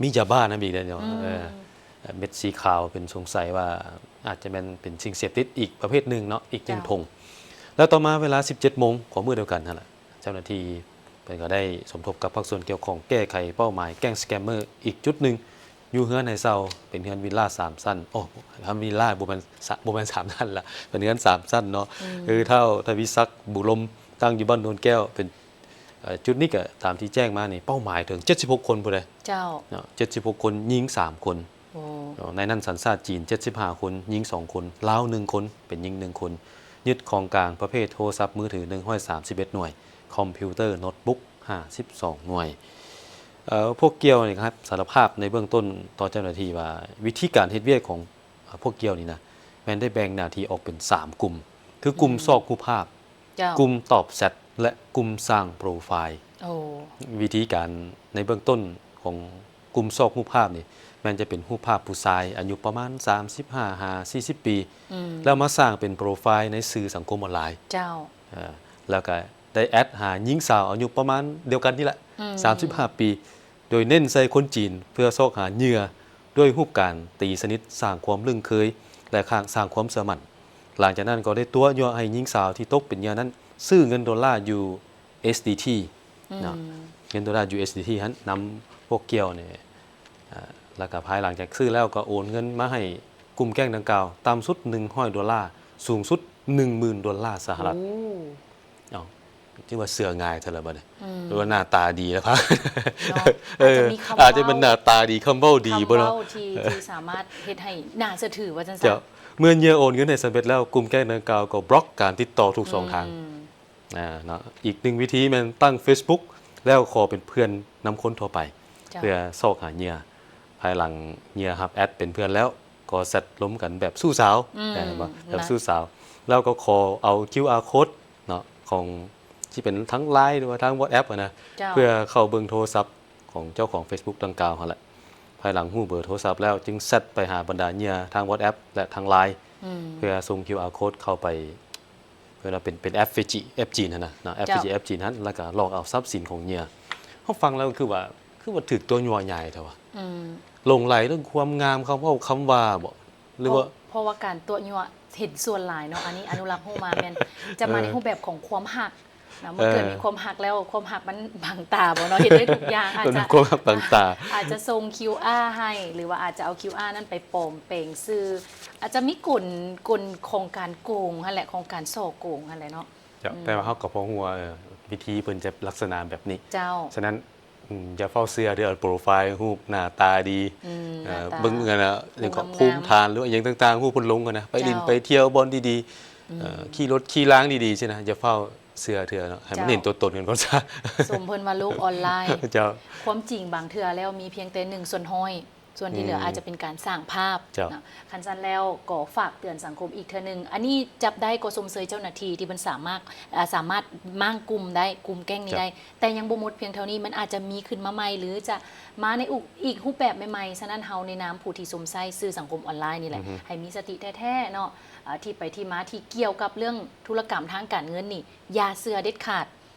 ມີຢາບ້ານຳອີກເດ້ເນາະ. ອືມ ເອີ ເມັດສີຂາວເປັນສົງໄສວ່າອາດຈະແມ່ນເປັນສິ່ງເສບຕິດອີກປະເພດໜຶ່ງເນາະ, ອີກໜຶ່ງ ເຈົ້າ ຖົງ. ແລ້ວຕໍ່ມາເວລາສິບເຈັດໂມງຂອງມື້ດຽວກັນຫັ້ນລະ ເຈົ້າໜ້າທີ່ເພິ່ນກໍໄດ້ສົມທົບກັບພາກສ່ວນກ່ຽວຂ້ອງແກ້ໄຂເປົ້າໝາຍແກ້ງສະແກມເມີ້ອີກຈຸດໜຶ່ງ ຢູ່ເຮືອນໃຫ້ເຊົ່າ ເປັນເຮືອນວິນລາສາມຊັ້ນ, ໂອ້ ເຮືອນວິນລາບໍ່ແມ່ນ ບໍ່ແມ່ນສາມຊັ້ນລະ ເປັນເຮືອນສາມຊັ້ນເນາະ. ອືມ ຄືທ້າວ ທະວີສັກ ບຸລົມ ຕັ້ງຢູ່ບ້ານໂນນແກ້ວ ເປັນ ເອີ ຈຸດນີ້ກໍຕາມທີ່ແຈ້ງມານີ້ ເປົ້າໝາຍເຖິງເຈັດສິບຫົກຄົນພຸ້ນເດ້. ເຈົ້າ ເນາະ ເຈັດສິບຫົກຄົນ, ຍິງສາມຄົນ. ໂອ້ ເນາະ ໃນນັ້ນສັນຊາດຈີນເຈັດສິບຫ້າຄົນ, ຍິງສອງຄົນ, ລາວໜຶ່ງຄົນ, ເປັນຍິງໜຶ່ງຄົນ. ຍຶດຂອງກາງປະເພດໂທລະສັບມືຖືໜຶ່ງຮ້ອຍສາມສິບເອັດໜ່ວຍ, ຄອມພິວເຕີໂນ້ດບຸກຫ້າສິບສອງໜ່ວຍ. ເອີ ພວກກ່ຽວນີ້ ຮັບສາລະພາບໃນເບື້ອງຕົ້ນຕໍ່ເຈົ້າໜ້າທີ່ວ່າ ວິທີການເຮັດວຽກຂອງ ອາ ພວກກ່ຽວນີ້ນະ ແມ່ນໄດ້ແບ່ງໜ້າທີ່ອອກເປັນສາມກຸ່ມ ຄືກຸ່ມ ອືມ ຊອກຮູບພາບ, ເຈົ້າ ກຸ່ມຕອບແຊັດ ແລະ ກຸ່ມສ້າງໂປຣໄຟລ໌. ໂອ້ ວິທີການໃນເບື້ອງຕົ້ນຂອງ ກຸ່ມຊອກຮູບພາບນີ້ ແມ່ນຈະເປັນຮູບພາບຜູ້ຊາຍອາຍຸປະມານສາມສິບຫ້າຫາສີ່ສິບປີ ອືມ ແລ້ວມາສ້າງເປັນໂປຣໄຟລ໌ໃນສື່ສັງຄົມອອນລາຍ. ເຈົ້າ. ເອີ ແລ້ວກະໄດ້ແອັດຫາຍິງສາວອາຍຸປະມານດຽວກັນນີ້ແຫຼະ ອືມ ສາມສິບຫ້າປີ ໂດຍເນັ້ນໃສ່ຄົນຈີນ ເພື່ອຊອກຫາເຫຍື່ອດ້ວຍຮູບການຕີສະໜິດ, ສ້າງຄວາມລຶ້ງເຄີຍ ແລະ ສ້າງຄວາມເຊື່ອໝັ້ນ. ຫຼັງຈາກນັ້ນກໍໄດ້ຕົວະຍົວະໃຫ້ຍິງສາວທີ່ຕົກເປັນເຫຍື່ອນັ້ນ ຊື້ເງິນໂດລາຢູ່ ເອັສດີທີ ເນາະ ອືມ ເງິນໂດລາຢູເອັສດີທີຫັ້ນ ນຳພວກກ່ຽວນີ້ ເອີ ແລ້ວກໍພາຍຫຼັງຈາກຊື້ແລ້ວກໍໂອນເງິນມາໃຫ້ກຸ່ມແກ້ງດັ່ງກ່າວ ຕ່ຳສຸດໜຶ່ງຮ້ອຍໂດລາ ສູງສຸດໜຶ່ງໝື່ນໂດລາສະຫະລັດ. ໂອ້ ເອົ້າ ຖືວ່າເຊື່ອງ່າຍແທ້ລະບັດນີ້ ອືມ ຫຼືວ່າໜ້າຕາດີລະພະ ເນາະ ເອີ ອາດຈະມີຄຳເວົ້າ ອາດຈະເປັນໜ້າຕາດີ ຄຳເວົ້າດີບໍ່ເນາະ ຄຳເວົ້າທີ່ ທີ່ສາມາດເຮັດໃຫ້ໜ້າເຊື່ອຖືວ່າຊັ້ນຊະ. ເຈົ້າ ເມື່ອເຫຍື່ອໂອນເງິນໃຫ້ສຳເລັດແລ້ວ ກຸ່ມແກ້ງດັ່ງກ່າວກໍບລັອກການຕິດຕໍ່ທຸກຊ່ອງທາງ. ອືມ ອ່າ ເນາະ ອີກໜຶ່ງວິທີແມ່ນຕັ້ງເຟສບຸກ ແລ້ວຂໍເປັນເພື່ອນນຳຄົນທົ່ວໄປ ເຈົ້າ ເພື່ອຊອກຫາເຫຍື່ອ. ພາຍຫຼັງເຫຍື່ອຮັບແອັດເປັນເພື່ອນແລ້ວ ກໍແຊັດລົມກັນແບບຊູ້ສາວ ອືມ ເຫັນບໍ່ ແບບ ລະ ຊູ້ສາວ ແລ້ວກໍຂໍເອົາຄິວອາໂຄດເນາະ ຂອງ ທີ່ເປັນທັງ LINE ຫຼືວ່າທາງ WhatsApp ຫັ້ນນະ ເຈົ້າ ເພື່ອເຂົ້າເບິ່ງໂທລະສັບຂອງເຈົ້າຂອງເຟສບຸກດັ່ງກ່າວຫັ້ນແຫຼະ. ພາຍຫຼັງຮູ້ເບີໂທລະສັບແລ້ວ ຈຶ່ງແຊັດໄປຫາບັນດາເຫຍື່ອທາງ WhatsApp ແລະ ທາງ LINE ອືມ ເພື່ອສົ່ງຄິວອາໂຄດເຂົ້າໄປ ເອີ້ນວ່າເປັນ ເປັນແອັບຟີຈີ ແອັບຈີນຫັ້ນນະ ເນາະ ແອັບຟີຈີ ເຈົ້າ ແອັບຈີນຫັ້ນ ແລ້ວກໍລອກເອົາຊັບສິນຂອງເຫຍື່ອ. ເຮົາຟັງແລ້ວຄືວ່າ ຄືວ່າຖືກຕົວະຍົວະໃຫຍ່ແທ້ວະ ອືມ ຫຼົງໄຫຼເລື່ອງຄວາມງາມ ຄຳເວົ້າຄຳວ່າບໍ ຫຼືວ່າ ເພາະ ເພາະວ່າການຕົວະຍົວະເຫັນສ່ວນຫຼາຍເນາະ ອັນນີ້ອະນຸລັກຮູ້ມາແມ່ນຈະມາ ເອີ ໃນຮູບແບບຂອງຄວາມຮັກນະ ເມື່ອເກີດ ເອີ ມີຄວາມຮັກແລ້ວ ຄວາມຮັກມັນບັງຕາບໍເນາະ ເຮັດໄດ້ທຸກຢ່າງ ອາດຈະ ຄວາມຮັກບັງຕາ ອາດຈະສົ່ງຄິວອາໃຫ້ ຫຼືວ່າອາດຈະເອົາຄິວອານັ້ນໄປປອມແປງຊື່ ອາດຈະມີກົນ ກົນຂອງການໂກງຫັ້ນແຫຼະ ຂອງການສໍ້ໂກງຫັ້ນແຫຼະເນາະ. ເຈົ້າ ອືມ ແຕ່ວ່າເຮົາກໍພໍຮູ້ວ່າ ເອີ ວິທີເພິ່ນຈະລັກສະນະແບບນີ້ ເຈົ້າ ສະນັ້ນ ອືມ ຢ່າຟ້າວເຊື່ອເດີ ໂປຣໄຟລ໌ ຮູບໜ້າຕາດີ ອືມ ເອີ ໜ້າຕາ ເບິ່ງອັນນ່າ ຫຍັງກໍ ພູມຖານ ຫຼືວ່າຫຍັງຕ່າງໆ ຮູບເພິ່ນລົງຫັ້ນນະ ໄປຫຼິ້ນ ເຈົ້າ ໄປທ່ຽວບ່ອນດີໆ ອືມ ເອີ ຂີ່ລົດຂີ່ລາງດີໆຊີ້ນະ ຢ່າຟ້າວເຊື່ອເທື່ອເນາະ ໃຫ້ມັນ ເຈົ້າ ເຫັນຕົວຕົນກັນກ່ອນຊະ. ຊົມເພິ່ນວ່າໂລກອອນລາຍ ເຈົ້າ ຄວາມຈິງບາງເທື່ອແລ້ວມີພຽງແຕ່ໜຶ່ງສ່ວນຮ້ອຍ ສ່ວນທີ່ເຫຼືອ ອືມ ອາດຈະເປັນການສ້າງພາບ ເຈົ້າ ເນາະ. ຄັນຊັ້ນແລ້ວກໍຝາກເຕືອນສັງຄົມອີກເທື່ອໜຶ່ງ ອັນນີ້ຈັບໄດ້ກໍຊົມເຊີຍເຈົ້າໜ້າທີ່ທີ່ເພິ່ນສາມາດ ເອີ ສາມາດມ້າງກຸ່ມໄດ້ ກຸ່ມແກ້ງນີ້ໄດ້ ເຈົ້າ ແຕ່ຍັງບໍ່ໝົດພຽງເທົ່ານີ້ ມັນອາດຈະມີຂຶ້ນມາໃໝ່ ຫຼືຈະມາໃນອີກ ອີກຮູບແບບໃໝ່ໆ. ສະນັ້ນເຮົາໃນນາມຜູ້ທີ່ຊົມໃຊ້ສື່ສັງຄົມອອນລາຍນີ້ແຫຼະ ອືຮຶ ໃຫ້ມີສະຕິແທ້ໆເນາະ ເອີ ທີ່ໄປທີ່ມາທີ່ກ່ຽວກັບເລື່ອງທຸລະກຳທາງການເງິນນີ້ ຢ່າເຊື່ອເດັດຂາດ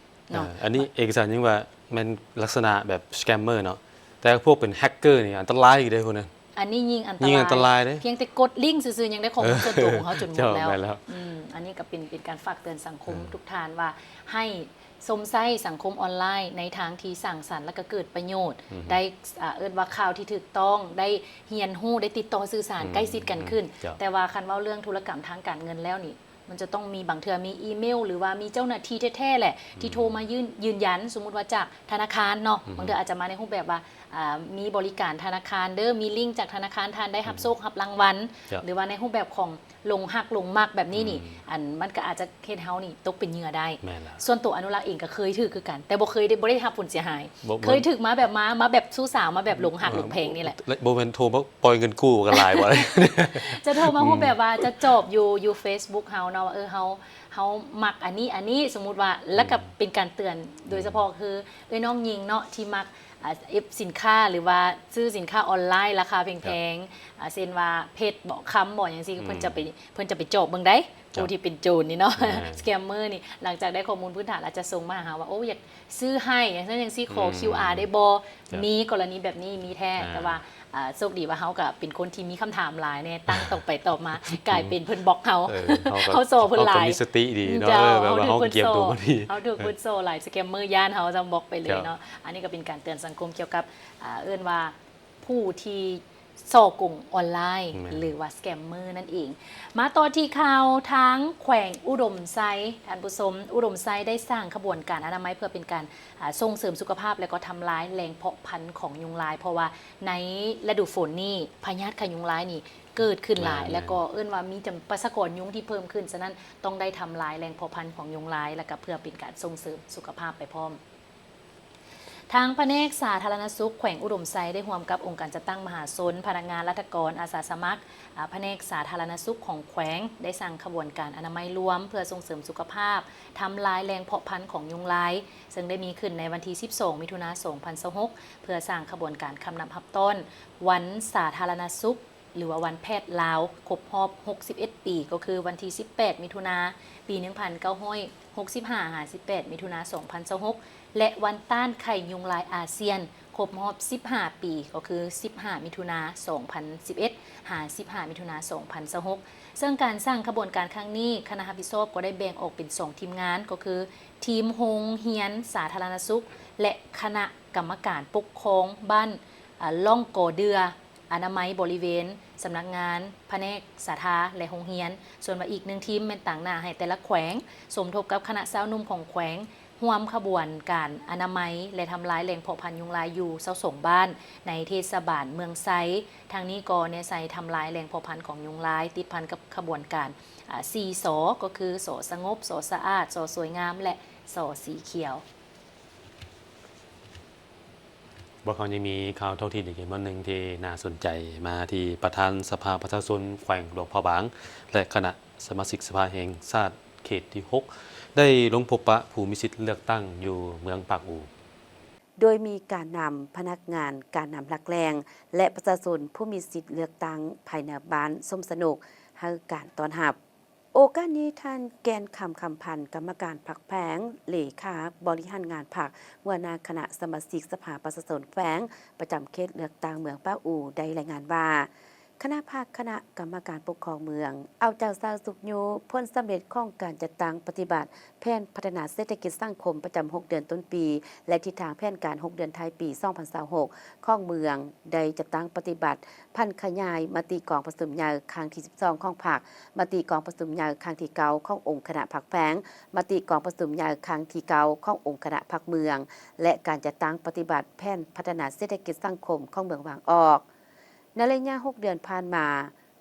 ເນາະ ເອີ ອັນນີ້ເອກະສານຍັງວ່າແມ່ນລັກສະນະແບບສະແກມເມີເນາະ ແຕ່ພວກເປັນແຮັກເກີນີ້ອັນຕະລາຍອີກເດ້ພວກນັ້ນ ອັນນີ້ຍິ່ງອັນຕະລາຍ ຍິ່ງອັນຕະລາຍເດ້ ພຽງແຕ່ກົດລິ້ງຊື່ໆຍັງໄດ້ຂໍ້ມູນສ່ວນຕົວຂອງເຮົາຈົນໝົດແລ້ວ ເຈົ້າ ແມ່ນແລ້ວ ອືມ ອັນນີ້ກໍເປັນ ເປັນການຝາກເຕືອນສັງຄົມ ເອີ ທຸກທ່ານວ່າ ໃຫ້ຊົມໃຊ້ສັງຄົມອອນລາຍໃນທາງທີ່ສ້າງສັນ ແລະ ກໍເກີດປະໂຫຍດ ອືຮຶ ໄດ້ ອ່າ ເອີ້ນວ່າຂ່າວທີ່ຖືກຕ້ອງ ໄດ້ຮຽນຮູ້ ໄດ້ຕິດຕໍ່ສື່ສານ ອືມ ໃກ້ຊິດກັນຂຶ້ນ ເຈົ້າ ແຕ່ວ່າຄັນເວົ້າເລື່ອງທຸລະກຳທາງການເງິນແລ້ວນີ້ ມັນຈະຕ້ອງມີ ບາງເທື່ອມີອີເມວ ຫຼືວ່າມີເຈົ້າໜ້າທີ່ແທ້ໆແຫຼະ ອືມ ທີ່ໂທມາຢືນ ຢືນຢັນ ສົມມຸດວ່າຈາກທະນາຄານເນາະ ອືຮຶ ບາງເທື່ອອາດຈະມາໃນຮູບແບບວ່າ ອ່າ ມີບໍລິການທະນາຄານເດີ ມີລິ້ງຈາກທະນາຄານ ທ່ານໄດ້ຮັບ ອືມ ໂຊກຮັບລາງວັນ ເຈົ້າ ຫຼືວ່າໃນຮູບແບບຂອງຫຼົງຮັກຫຼົງມັກແບບນີ້ນີ້ ອືມ ອັນ ມັນກໍອາດຈະເຮັດເຮົານີ້ຕົກເປັນເຫຍື່ອໄດ້ ແມ່ນລະ ສ່ວນຕົວອະນຸລັກເອງກໍເຄີຍຖືກຄືກັນ ແຕ່ບໍ່ເຄີຍໄດ້ ບໍ່ໄດ້ຮັບຜົນເສຍຫາຍ ບໍ່ ເຄີຍຖືກມາແບບ ມາ ມາແບບຊູ້ສາວ ມາແບບຫຼົງຮັກ ເອີ ຫຼົງແພງນີ້ແຫຼະ ບໍ່ແມ່ນໂທມາ ປ່ອຍເງິນກູ້ກັນຫຼາຍບໍ່ ຈະໂທມາ ອືມ ຮູບແບບວ່າຈະຈອບຢູ່ ຢູ່ເຟສບຸກເຮົາເນາະ ວ່າ ເອີ ເຮົາ ເຮົາມັກອັນນີ້ ອັນນີ້ ສົມມຸດວ່າ ອືມ ແລ້ວກໍເປັນການເຕືອນ ໂດຍສະເພາະ ອືມ ຄືເອື້ອຍນ້ອງຍິງເນາະ ທີ່ມັກ ອ່າ ເອັບສິນຄ້າ ຫຼືວ່າຊື້ສິນຄ້າອອນລາຍລາຄາແພງໆ ເຊັ່ນວ່າເພັດບໍ ຄຳບໍ ຫຍັງຊີ້ ອືມ ເພິ່ນຈະໄປ ເພິ່ນຈະໄປຈອບເບິ່ງໃດ໋ ເຈົ້າ ຜູ້ທີ່ເປັນໂຈນນີ້ເນາະ ອ່າ ສະແກມເມີນີ້ ຫຼັງຈາກໄດ້ຂໍ້ມູນພື້ນຖານ ອາດຈະສົ່ງມາຫາເຮົາວ່າ ໂອ້ ຢາກ ຊື້ໃຫ້ ຈັ່ງຊັ້ນຈັ່ງຊີ້ ຂໍ ອືມ ຄິວອາ ໄດ້ບໍ່? ເຈົ້າ ມີກໍລະນີແບບນີ້ມີແທ້ ອ່າ ແຕ່ວ່າ ອ່າ ໂຊກດີວ່າເຮົາກໍເປັນຄົນທີ່ມີຄຳຖາມຫຼາຍແດ່ ຕັ້ງຕອບໄປຕອບມາ ກາຍເປັນເພິ່ນບລັອກເຮົາ ເອີ ເຮົາກໍ ເຮົາສໍ້ເພິ່ນຫຼາຍ ເຮົາກໍມີສະຕິດີເນາະ ເຈົ້າ ເອີ ແບບວ່າເຮົາກຽມຕົວມາດີ ເຮົາຖືກເພິ່ນ ເອີ ເຮົາຖືກເພິ່ນ ເອີ ສໍ້ຫຼາຍ ສະແກມເມີຢ້ານເຮົາຈະບລັອກໄປເລີຍເນາະ ເຈົ້າ ອັນນີ້ກໍເປັນການເຕືອນສັງຄົມກ່ຽວກັບ ອ່າ ເອີ້ນວ່າ ຜູ້ທີ່ສໍ້ໂກງອອນລາຍ ແມ່ນ ຫຼືວ່າສະແກມເມີນັ້ນເອງ. ມາຕໍ່ທີ່ຂ່າວທາງແຂວງອຸດົມໄຊ ທ່ານຜູ້ຊົມ, ອຸດົມໄຊໄດ້ສ້າງຂະບວນການອະນາໄມເພື່ອເປັນການ ອ່າ ສົ່ງເສີມສຸຂະພາບ ແລະກໍທຳລາຍແຫຼ່ງເພາະພັນຂອງຍຸງລາຍ, ເພາະວ່າໃນລະດູຝົນນີ້ພະຍາດໄຂ້ຍຸງລາຍນີ້ເກີດຂຶ້ນຫຼາຍ ແມ່ນໆ ແລະກໍເອີ້ນວ່າມີຈຳ ປະຊາກອນຍຸງທີ່ເພີ່ມຂຶ້ນ, ສະນັ້ນຕ້ອງໄດ້ທຳລາຍແຫຼ່ງເພາະພັນຂອງຍຸງລາຍ ແລະກໍເພື່ອເປັນການສົ່ງເສີມສຸຂະພາບໄປພ້ອມ. ທາງພະແນກສາທາລະນະສຸກແຂວງອຸດົມໄຊ ໄດ້ຮ່ວມກັບອົງການຈັດຕັ້ງມະຫາຊົນ, ພະນັກງານລັດຖະກອນ, ອາສາສະໝັກ, ອາ ພະແນກສາທາລະນະສຸກຂອງແຂວງ ໄດ້ສ້າງຂະບວນການອະນາໄມລວມ ເພື່ອສົ່ງເສີມສຸຂະພາບ, ທຳລາຍແຫຼ່ງເພາະພັນຂອງຍຸງລາຍ, ເຊິ່ງໄດ້ມີຂຶ້ນໃນວັນທີສິບສອງ ມິຖຸນາ ສອງພັນຊາວຫົກ ເພື່ອສ້າງຂະບວນການຄຳນັບຮັບຕ້ອນວັນສາທາລະນະສຸກ ຫຼືວ່າວັນແພດລາວ ຄົບຮອບຫົກສິບເອັດປີ ກໍຄືວັນທີສິບແປດ ມິຖຸນາ ປີໜຶ່ງພັນເກົ້າຮ້ອຍຫົກສິບຫ້າ ຫາ ສິບແປດ ມິຖຸນາ ສອງພັນຊາວຫົກ ແລະ ວັນຕ້ານໄຂ້ຍຸງລາຍອາຊຽນ ຄົບຮອບສິບຫ້າປີ ກໍຄືສິບຫ້າ ມິຖຸນາ ສອງພັນສິບເອັດ ຫາ ສິບຫ້າ ມິຖຸນາ ສອງພັນຊາວຫົກ ເຊິ່ງການສ້າງຂະບວນການຄັ້ງນີ້ ຄະນະຮັບຜິດຊອບກໍໄດ້ແບ່ງອອກເປັນສອງທີມງານ ກໍຄືທີມໂຮງຮຽນສາທາລະນະສຸກ ແລະ ຄະນະກຳມະການປົກຄອງບ້ານ ອາ ລ່ອງກໍເດື່ອ ອະນາໄມບໍລິເວນສຳນັກງານ, ພະແນກສາທາ ແລະ ໂຮງຮຽນ, ສ່ວນວ່າອີກໜຶ່ງທີມແມ່ນຕາງໜ້າໃຫ້ແຕ່ລະແຂວງ, ສົມທົບກັບຄະນະຊາວໜຸ່ມຂອງແຂວງ ຮ່ວມຂະບວນການອະນາໄມ ແລະ ທຳລາຍແຫຼ່ງເພາະພັນຍຸງລາຍຢູ່ຊາວສອງບ້ານໃນເທດສະບານເມືອງໄຊ. ທາງນີ້ກໍແນໃສ່ທຳລາຍແຫຼ່ງເພາະພັນຂອງຍຸງລາຍ ຕິດພັນກັບຂະບວນການ ອາ ສີ່ ສ ກໍຄື ສ ສະຫງົບ, ສ ສະອາດ, ສ ສວຍງາມ ແລະ ສ ສີຂຽວ. ພວກເຮົາຍັງມີຂ່າວທ້ອງຖິ່ນອີກຈຳນວນໜຶ່ງທີ່ໜ້າສົນໃຈ ມາທີ່ປະທານສະພາປະຊາຊົນແຂວງຫຼວງພະບາງ ແລະ ຄະນະສະມາຊິກສະພາແຫ່ງຊາດເຂດທີຫົກ ໄດ້ລົງພົບປະຜູ້ມີສິດເລືອກຕັ້ງຢູ່ເມືອງປາກອູ. ໂດຍມີການນຳພະນັກງານ, ການນຳຫຼັກແຫຼ່ງ ແລະ ປະຊາຊົນຜູ້ມີສິດເລືອກຕັ້ງພາຍໃນບ້ານສົມສະໜຸກໃຫ້ການຕ້ອນຮັບ. ໂອກາດນີ້ ທ່ານ ແກ່ນຄຳ ຄຳພັນ ກຳມະການພັກແຂວງ, ເລຂາບໍລິຫານງານພັກ, ຫົວໜ້າຄະນະສະມາຊິກສະພາປະຊາຊົນແຂວງ ປະຈຳເຂດເລືອກຕັ້ງເມືອງປາກອູ ໄດ້ລາຍງານວ່າ ຄະນະພັກຄະນະກຳມະການປົກຄອງເມືອງ ເອົາໃຈໃສ່ຊຸກຍູ້ຜົນສຳເລັດຂອງການຈັດຕັ້ງປະຕິບັດແຜນພັດທະນາເສດຖະກິດສັງຄົມປະຈຳຫົກເດືອນຕົ້ນປີ ແລະ ທິດທາງແຜນການຫົກເດືອນທ້າຍປີສອງພັນຊາວຫົກ ຂອງເມືອງ ໄດ້ຈັດຕັ້ງປະຕິບັດຜັນຂະຫຍາຍມະຕິກອງປະຊຸມໃຫຍ່ຄັ້ງທີສິບສອງຂອງພັກ, ມະຕິກອງປະຊຸມໃຫຍ່ຄັ້ງທີເກົ້າຂອງອົງຄະນະພັກແຂວງ, ມະຕິກອງປະຊຸມໃຫຍ່ຄັ້ງທີເກົ້າຂອງອົງຄະນະພັກເມືອງ ແລະ ການຈັດຕັ້ງປະຕິບັດແຜນພັດທະນາເສດຖະກິດສັງຄົມຂອງເມືອງວາງອອກ. ໃນໄລຍະຫົກເດືອນຜ່ານມາ,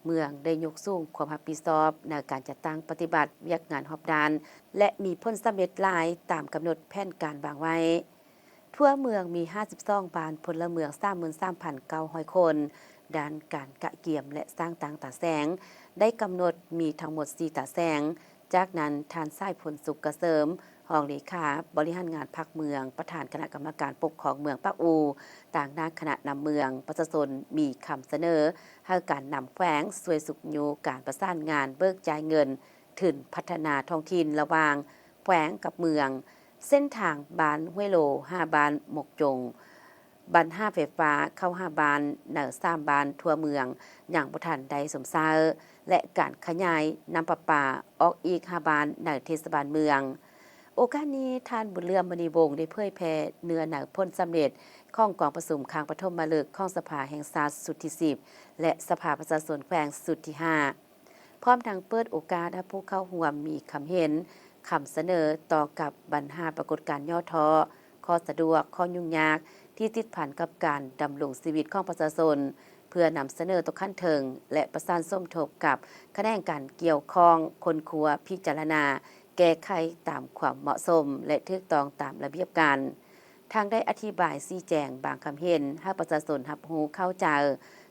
ເມືອງໄດ້ຍົກສູງຄວາມຮັບຜິດຊອບໃນການຈັດຕັ້ງປະຕິບັດວຽກງານຮອບດ້ານ ແລະ ມີຜົນສຳເລັດຫຼາຍຕາມກຳນົດແຜນການວາງໄວ້. ທົ່ວເມືອງມີຫ້າສິບສອງບ້ານ, ພົນລະເມືອງສາມໝື່ນສາມພັນເກົ້າຮ້ອຍຄົນ. ດ້ານການກະກຽມ ແລະ ສ້າງຕັ້ງຕາແສງ ໄດ້ກຳນົດມີທັງໝົດສີ່ຕາແສງ. ຈາກນັ້ນ ທ່ານ ສາຍພົນ ສຸກກະເສີມ ຮອງເລຂາບໍລິຫານງານພັກເມືອງ, ປະທານຄະນະກຳມະການປົກຄອງເມືອງປາກອູ, ຕາງໜ້າຄະນະນຳເມືອງ, ປະຊາຊົນມີຄຳສະເໜີໃຫ້ການນຳແຂວງຊ່ວຍຊຸກຍູ້ການປະສານງານເບີກຈ່າຍເງິນທຶນພັດທະນາທ້ອງຖິ່ນລະຫວ່າງແຂວງກັບເມືອງ, ເສັ້ນທາງບ້ານຫ້ວຍໂລຫາບ້ານໝົກຈົງ, ບັນຫາໄຟຟ້າເຂົ້າຫາບ້ານໃນສາມບ້ານທົ່ວເມືອງຍັງບໍ່ທັນໄດ້ຊົມໃຊ້ ແລະ ການຂະຫຍາຍນ້ຳປະປາອອກອີກຫ້າບ້ານໃນເທດສະບານເມືອງ. ໂອກາດນີ້ ທ່ານ ບຸນເຫຼືອມ ມະນີວົງ ໄດ້ເຜີຍແຜ່ເນື້ອໃນຜົນສຳເລັດຂອງກອງປະຊຸມຄັ້ງປະຖົມມະລຶກຂອງສະພາແຫ່ງຊາດຊຸດທີສິບ ແລະ ສະພາປະຊາຊົນແຂວງຊຸດທີຫ້າ ພ້ອມທັງເປີດໂອກາດໃຫ້ຜູ້ເຂົ້າຮ່ວມມີຄຳເຫັນ, ຄຳສະເໜີຕໍ່ກັບບັນຫາປາກົດການຫຍໍ້ທໍ້, ຂໍ້ສະດວກ, ຂໍ້ຫຍຸ້ງຍາກທີ່ຕິດພັນກັບການດຳລົງຊີວິດຂອງປະຊາຊົນ ເພື່ອນຳສະເໜີຕໍ່ຂັ້ນເທິງ ແລະ ປະສານສົມທົບກັບຂະແໜງການກ່ຽວຂ້ອງ, ຄົ້ນຄວ້າ, ພິຈາລະນາ, ແກ້ໄຂຕາມຄວາມເໝາະສົມ ແລະ ຖືກຕ້ອງຕາມລະບຽບການ. ທັງໄດ້ອະທິບາຍຊີ້ແຈງບາງຄຳເຫັນໃຫ້ປະຊາຊົນຮັບຮູ້ເຂົ້າໃຈ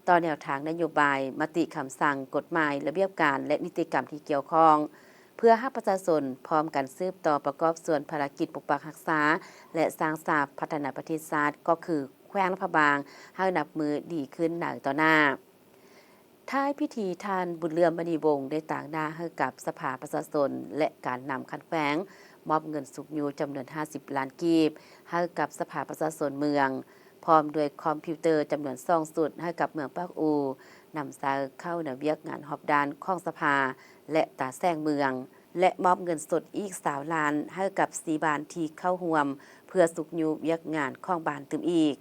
ຕໍ່ແນວທາງນະໂຍບາຍ, ມະຕິຄຳສັ່ງ, ກົດໝາຍ, ລະບຽບການ ແລະ ນິຕິກຳທີ່ກ່ຽວຂ້ອງ ເພື່ອໃຫ້ປະຊາຊົນພ້ອມກັນສືບຕໍ່ປະກອບສ່ວນພາລະກິດປົກປັກຮັກສາ ແລະ ສ້າງສາພັດທະນາປະເທດຊາດ ກໍຄືແຂວງຫຼວງພະບາງ ໃຫ້ນັບມື້ດີຂຶ້ນໃນຕໍ່ໜ້າ. ທ້າຍພິທີ ທ່ານ ບຸນເຫຼືອມ ມະນີວົງ ໄດ້ຕາງໜ້າໃຫ້ກັບສະພາປະຊາຊົນ ແລະ ການນຳຂັ້ນແຂວງ ມອບເງິນຊຸກຍູ້ຈຳນວນຫ້າສິບລ້ານກີບ ໃຫ້ກັບສະພາປະຊາຊົນເມືອງ ພ້ອມດ້ວຍຄອມພິວເຕີຈຳນວນສອງຊຸດໃຫ້ກັບເມືອງປາກອູ ນຳໃຊ້ເຂົ້າໃນວຽກງານຮອບດ້ານຂອງສະພາ ແລະ ຕາແສງເມືອງ ແລະ ມອບເງິນສົດອີກຊາວລ້ານໃຫ້ກັບສີ່ບ້ານທີ່ເຂົ້າຮ່ວມ ເພື່ອຊຸກຍູ້ວຽກງານຂອງບ້ານຕື່ມອີກ.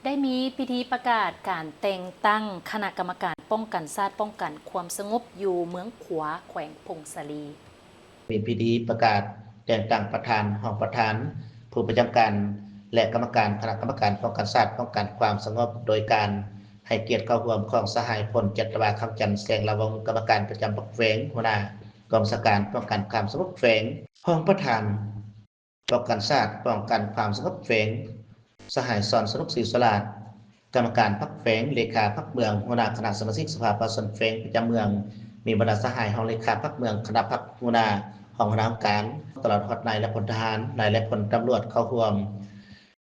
ໄດ້ມີພິທີປະກາດການແຕ່ງຕັ້ງຄະນະກຳມະການປ້ອງກັນຊາດ ປ້ອງກັນຄວາມສະຫງົບ ຢູ່ເມືອງຂວາ ແຂວງຜົ້ງສາລີ. ມີພິທີປະກາດແຕ່ງຕັ້ງປະທານ, ຮອງປະທານ, ຜູ້ປະຈຳການ ແລະ ກຳມະການຄະນະກຳມະການປ້ອງກັນຊາດ ປ້ອງກັນຄວາມສະຫງົບ ໂດຍການໃຫ້ກຽດເຂົ້າຮ່ວມຂອງສະຫາຍພົນຈັດຕະວາ ຄຳຈັນ ແສງລາວົງ ກຳມະການປະຈຳພັກແຂວງ, ຫົວໜ້າກອງບັນຊາການປ້ອງກັນຄວາມສະຫງົບແຂວງ, ຮອງປະທານ ປ້ອງກັນຊາດ ປ້ອງກັນຄວາມສະຫງົບແຂວງ, ສະຫາຍ ສອນສະໜຸກ ສີສຸລາດ, ກຳມະການພັກແຂວງ, ເລຂາພັກເມືອງ, ຫົວໜ້າຄະນະສະມາຊິກສະພາປະຊາຊົນແຂວງປະຈຳເມືອງ, ມີບັນດາສະຫາຍຮອງເລຂາພັກເມືອງ, ຄະນະພັກ, ຫົວໜ້າຫ້ອງ, ຫົວໜ້າຫ້ອງການ, ຕະຫຼອດຮອດນາຍແລະພົນທະຫານ, ນາຍແລະພົນຕຳຫຼວດເຂົ້າຮ່ວມ.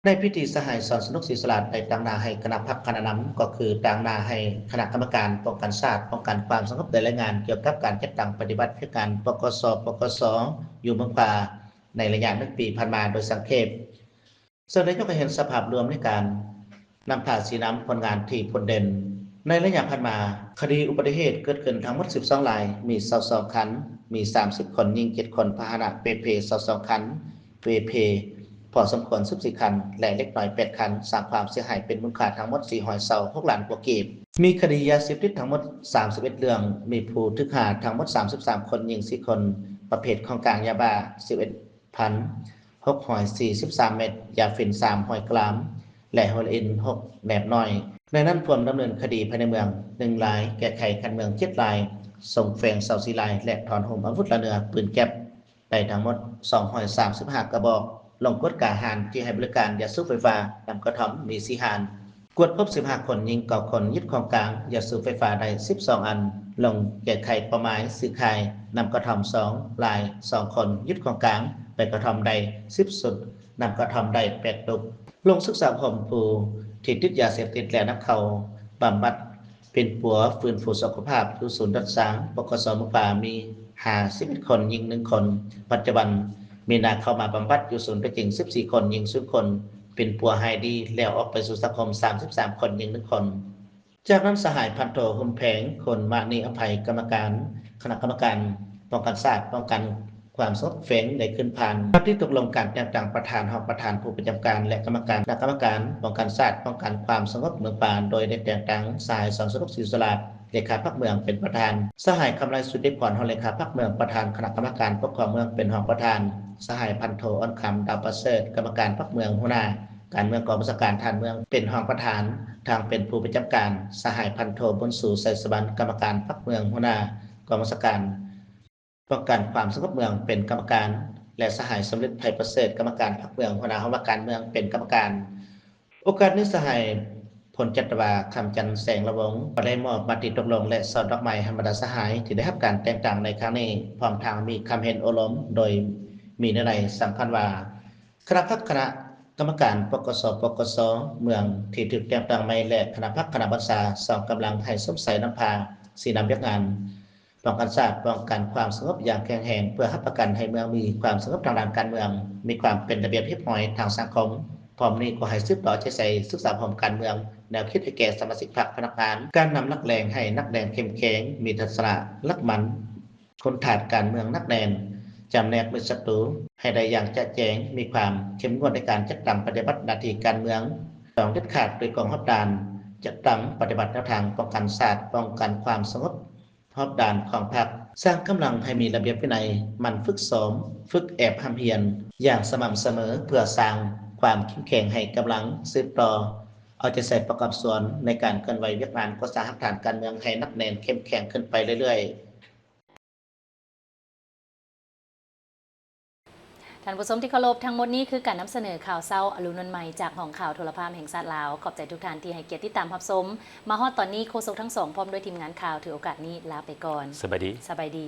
ໃນພິທີ ສະຫາຍ ສອນສະໜຸກ ສີສຸລາດ ໄດ້ຕາງໜ້າໃຫ້ຄະນະພັກຄະນະນຳ ກໍຄືຕາງໜ້າໃຫ້ຄະນະກຳມະການປ້ອງກັນຊາດ ປ້ອງກັນຄວາມສະຫງົບ ໄດ້ລາຍງານກ່ຽວກັບການຈັດຕັ້ງປະຕິບັດວຽກງານ ປກສ ປກສ ຢູ່ເມືອງຜາ ໃນໄລຍະໜຶ່ງປີຜ່ານມາໂດຍສັງເຂບ, ເຊິ່ງໄດ້ຍົກໃຫ້ເຫັນສະພາບລວມໃນການນຳພາຊີ້ນຳຜົນງານທີ່ພົ້ນເດັ່ນ. ໃນໄລຍະຜ່ານມາ, ຄະດີອຸບັດຕິເຫດເກີດຂຶ້ນທັງໝົດສິບສອງລາຍ, ມີຊາວສອງຄັນ, ມີສາມສິບຄົນ, ຍິງເຈັດຄົນ, ພາຫະນະເປ່ເພຊາວສອງຄັນ, ເປ່ເພພໍສົມຄວນສິບສີ່ຄັນ ແລະ ເລັກນ້ອຍແປດຄັນ, ສ້າງຄວາມເສຍຫາຍເປັນມູນຄ່າທັງໝົດສີ່ຮ້ອຍຊາວຫົກລ້ານກວ່າກີບ. ມີຄະດີຢາເສບຕິດທັງໝົດສາມສິບເອັດເລື່ອງ, ມີຜູ້ຖືກຫາທັງໝົດສາມສິບສາມຄົນ, ຍິງສີ່ຄົນ, ປະເພດຂອງກາງຢາບ້າສິບເອັດພັນຫົກຮ້ອຍສີ່ສິບສາມເມັດ, ຢາຝິ່ນສາມຮ້ອຍກຣາມ ແລະ ເຮໂຣອິນຫົກແນບນ້ອຍ. ໃນນັ້ນພວມດຳເນີນຄະດີພາຍໃນເມືອງໜຶ່ງລາຍ, ແກ້ໄຂການເມືອງເຈັດລາຍ, ສົ່ງແຂວງຊາວສີ່ລາຍ ແລະ ຖອນໂຮມອາວຸດລະເໜືອປືນແກັບ ໄດ້ທັງໝົດສອງຮ້ອຍສາມສິບຫ້າກະບອກ, ລົງກວດກາຮ້ານທີ່ໃຫ້ບໍລິການຢາສູບໄຟຟ້າ ນ້ຳກະທ່ອມມີສີ່ຮ້ານ, ກວດພົບສິບຫ້າຄົນ, ຍິງເກົ້າຄົນ, ຍຶດຂອງກາງຢາສູບໄຟຟ້າໄດ້ສິບສອງອັນ, ລົງແກ້ໄຂເປົ້າໝາຍຊື້ຂາຍນ້ຳກະທ່ອມສອງລາຍ, ສອງຄົນ, ຍຶດຂອງກາງໃບກະທ່ອມໄດ້ສິບຊຸດ, ນ້ຳກະທ່ອມໄດ້ແປດຕຸກ, ລົງສຶກສາອົບຮົມຜູ້ທີ່ຕິດຢາເສບຕິດ ແລະ ນຳເຂົ້າບຳບັດ ປິ່ນປົວຟື້ນຟູສຸຂະພາບຢູ່ສູນດັດສ້າງ ປກສ ເມືອງຜາ ມີຫ້າສິບເອັດຄົນ, ຍິງໜຶ່ງຄົນ. ປັດຈຸບັນມີນາເຂົ້າມາບຳບັດຢູ່ສູນຕົວຈິງສິບສີ່ຄົນ, ຍິງສູນຄົນ, ປິ່ນປົວຫາຍດີແລ້ວອອກໄປສູ່ສັງຄົມສາມສິບສາມຄົນ, ຍິງໜຶ່ງຄົນ. ຈາກນັ້ນ ສະຫາຍພັນໂທ ຮຸນແພງ ໂຄນມະນີອະໄພ ກຳມະການຄະນະກຳມະການປ້ອງກັນຊາດ ປ້ອງກັນ ຄວາມສະຫງົບແຂວງໄດ້ຂຶ້ນຜ່ານມະຕິຕົກລົງການແຕ່ງຕັ້ງປະທານ, ຮອງປະທານ, ຜູ້ປະຈຳການ ແລະ ກຳມະການຄະນະກຳມະການປ້ອງກັນຊາດ ປ້ອງກັນຄວາມສະຫງົບເມືອງຜາ ໂດຍໄດ້ແຕ່ງຕັ້ງສະຫາຍ ສອນສະໜຸກ ສີສຸລາດ ເລຂາພັກເມືອງເປັນປະທານ, ສະຫາຍ ຄຳໄລ ສຸດເດບພອນ ຮອງເລຂາພັກເມືອງ ປະທານຄະນະກຳມະການປົກຄອງເມືອງເປັນຮອງປະທານ, ສະຫາຍ ພັນໂທ ອ່ອນຄຳ ດາວປະເສີດ ກຳມະການພັກເມືອງ ຫົວໜ້າການເມືອງກອງບັນຊາການທະຫານເມືອງເປັນຮອງປະທານ, ທັງເປັນຜູ້ປະຈຳການ, ສະຫາຍ ພັນໂທ ບຸນຊູ ໄຊສະຫວັນ ກຳມະການພັກເມືອງ ຫົວໜ້າກອງບັນຊາການ ປ້ອງກັນຄວາມສະຫງົບເມືອງເປັນກຳມະການ ແລະ ສະຫາຍ ສົມເລັດ ໄພປະເສີດ ກຳມະການພັກເມືອງ ຫົວໜ້າຫ້ອງວ່າການເມືອງເປັນກຳມະການ. ໂອກາດນີ້ ສະຫາຍ ພົນຈັດຕະວາ ຄຳຈັນ ແສງລະວົງ ກໍໄດ້ມອບມະຕິຕົກລົງ ແລະ ສອກດອກໄມ້ໃຫ້ບັນດາສະຫາຍທີ່ໄດ້ຮັບການແຕ່ງຕັ້ງໃນຄັ້ງນີ້, ພ້ອມທັງມີຄຳເຫັນໂອ້ລົມໂດຍມີເນື້ອໃນສຳຄັນວ່າ ຄະນະພັກຄະນະກຳມະການ ປກສ ປກສ ເມືອງທີ່ຖືກແຕ່ງຕັ້ງໃໝ່ ແລະ ຄະນະພັກຄະນະບັນຊາ ສອງກຳລັງໃຫ້ສົມໃສ່ນຳພາຊີ້ນຳວຽກງານ ປ້ອງກັນຊາດ, ປ້ອງກັນຄວາມສະຫງົບຢ່າງແຂງແຮງ ເພື່ອຮັບປະກັນໃຫ້ເມືອງມີຄວາມສະຫງົບທາງດ້ານການເມືອງ, ມີຄວາມເປັນລະບຽບຮຽບຮ້ອຍທາງສັງຄົມ. ພ້ອມນີ້ກໍໃຫ້ສືບຕໍ່ເອົາໃຈໃສ່ສຶກສາອົບຮົມການເມືອງ, ແນວຄິດໃຫ້ແກ່ສະມາຊິກພັກ, ພະນັກງານ, ການນຳນັກແລງໃຫ້ນັກແລງເຂັ້ມແຂງ, ມີທັດສະນະຫຼັກໝັ້ນ, ຄຸນທາດການເມືອງໜັກແໜ້ນ, ຈຳແນກມິດສັດຕູໃຫ້ໄດ້ຢ່າງຈະແຈ້ງ, ມີຄວາມເຂັ້ມງວດໃນການຈັດຕັ້ງປະຕິບັດໜ້າທີ່ການເມືອງ, ຕ້ອງເດັດຂາດໂດຍກອງຮອບດ້ານ, ຈັດຕັ້ງປະຕິບັດແນວທາງປ້ອງກັນຊາດ, ປ້ອງກັນຄວາມສະຫງົບ ຮອບດ້ານຂອງພັກ, ສ້າງກຳລັງໃຫ້ມີລະບຽບວິໄນ, ໝັ່ນຝຶກຊ້ອມ, ຝຶກແອບຮ່ຳຮຽນຢ່າງສະໝ່ຳສະເໝີ ເພື່ອສ້າງຄວາມເຂັ້ມແຂງໃຫ້ກຳລັງສືບຕໍ່ເອົາໃຈໃສ່ປະກອບສ່ວນໃນການເຄື່ອນໄຫວວຽກງານກໍ່ສ້າງຮາກຖານການເມືອງໃຫ້ໜັກແໜ້ນເຂັ້ມແຂງຂຶ້ນໄປເລື້ອຍໆ. ທ່ານຜູ້ຊົມທີ່ເຄົາລົບ, ທັງໝົດນີ້ຄືການນຳສະເໜີຂ່າວເຊົ້າອະລຸນວັນໃໝ່ ຈາກຫ້ອງຂ່າວໂທລະພາບແຫ່ງຊາດລາວ. ຂອບໃຈທຸກທ່ານທີ່ໃຫ້ກຽດຕິດຕາມຮັບຊົມ. ມາຮອດຕອນນີ້, ໂຄສົກທັງສອງພ້ອມດ້ວຍທີມງານຂ່າວ ຖືໂອກາດນີ້ລາໄປກ່ອນ. ສະບາຍດີ. ສະບາຍດີ.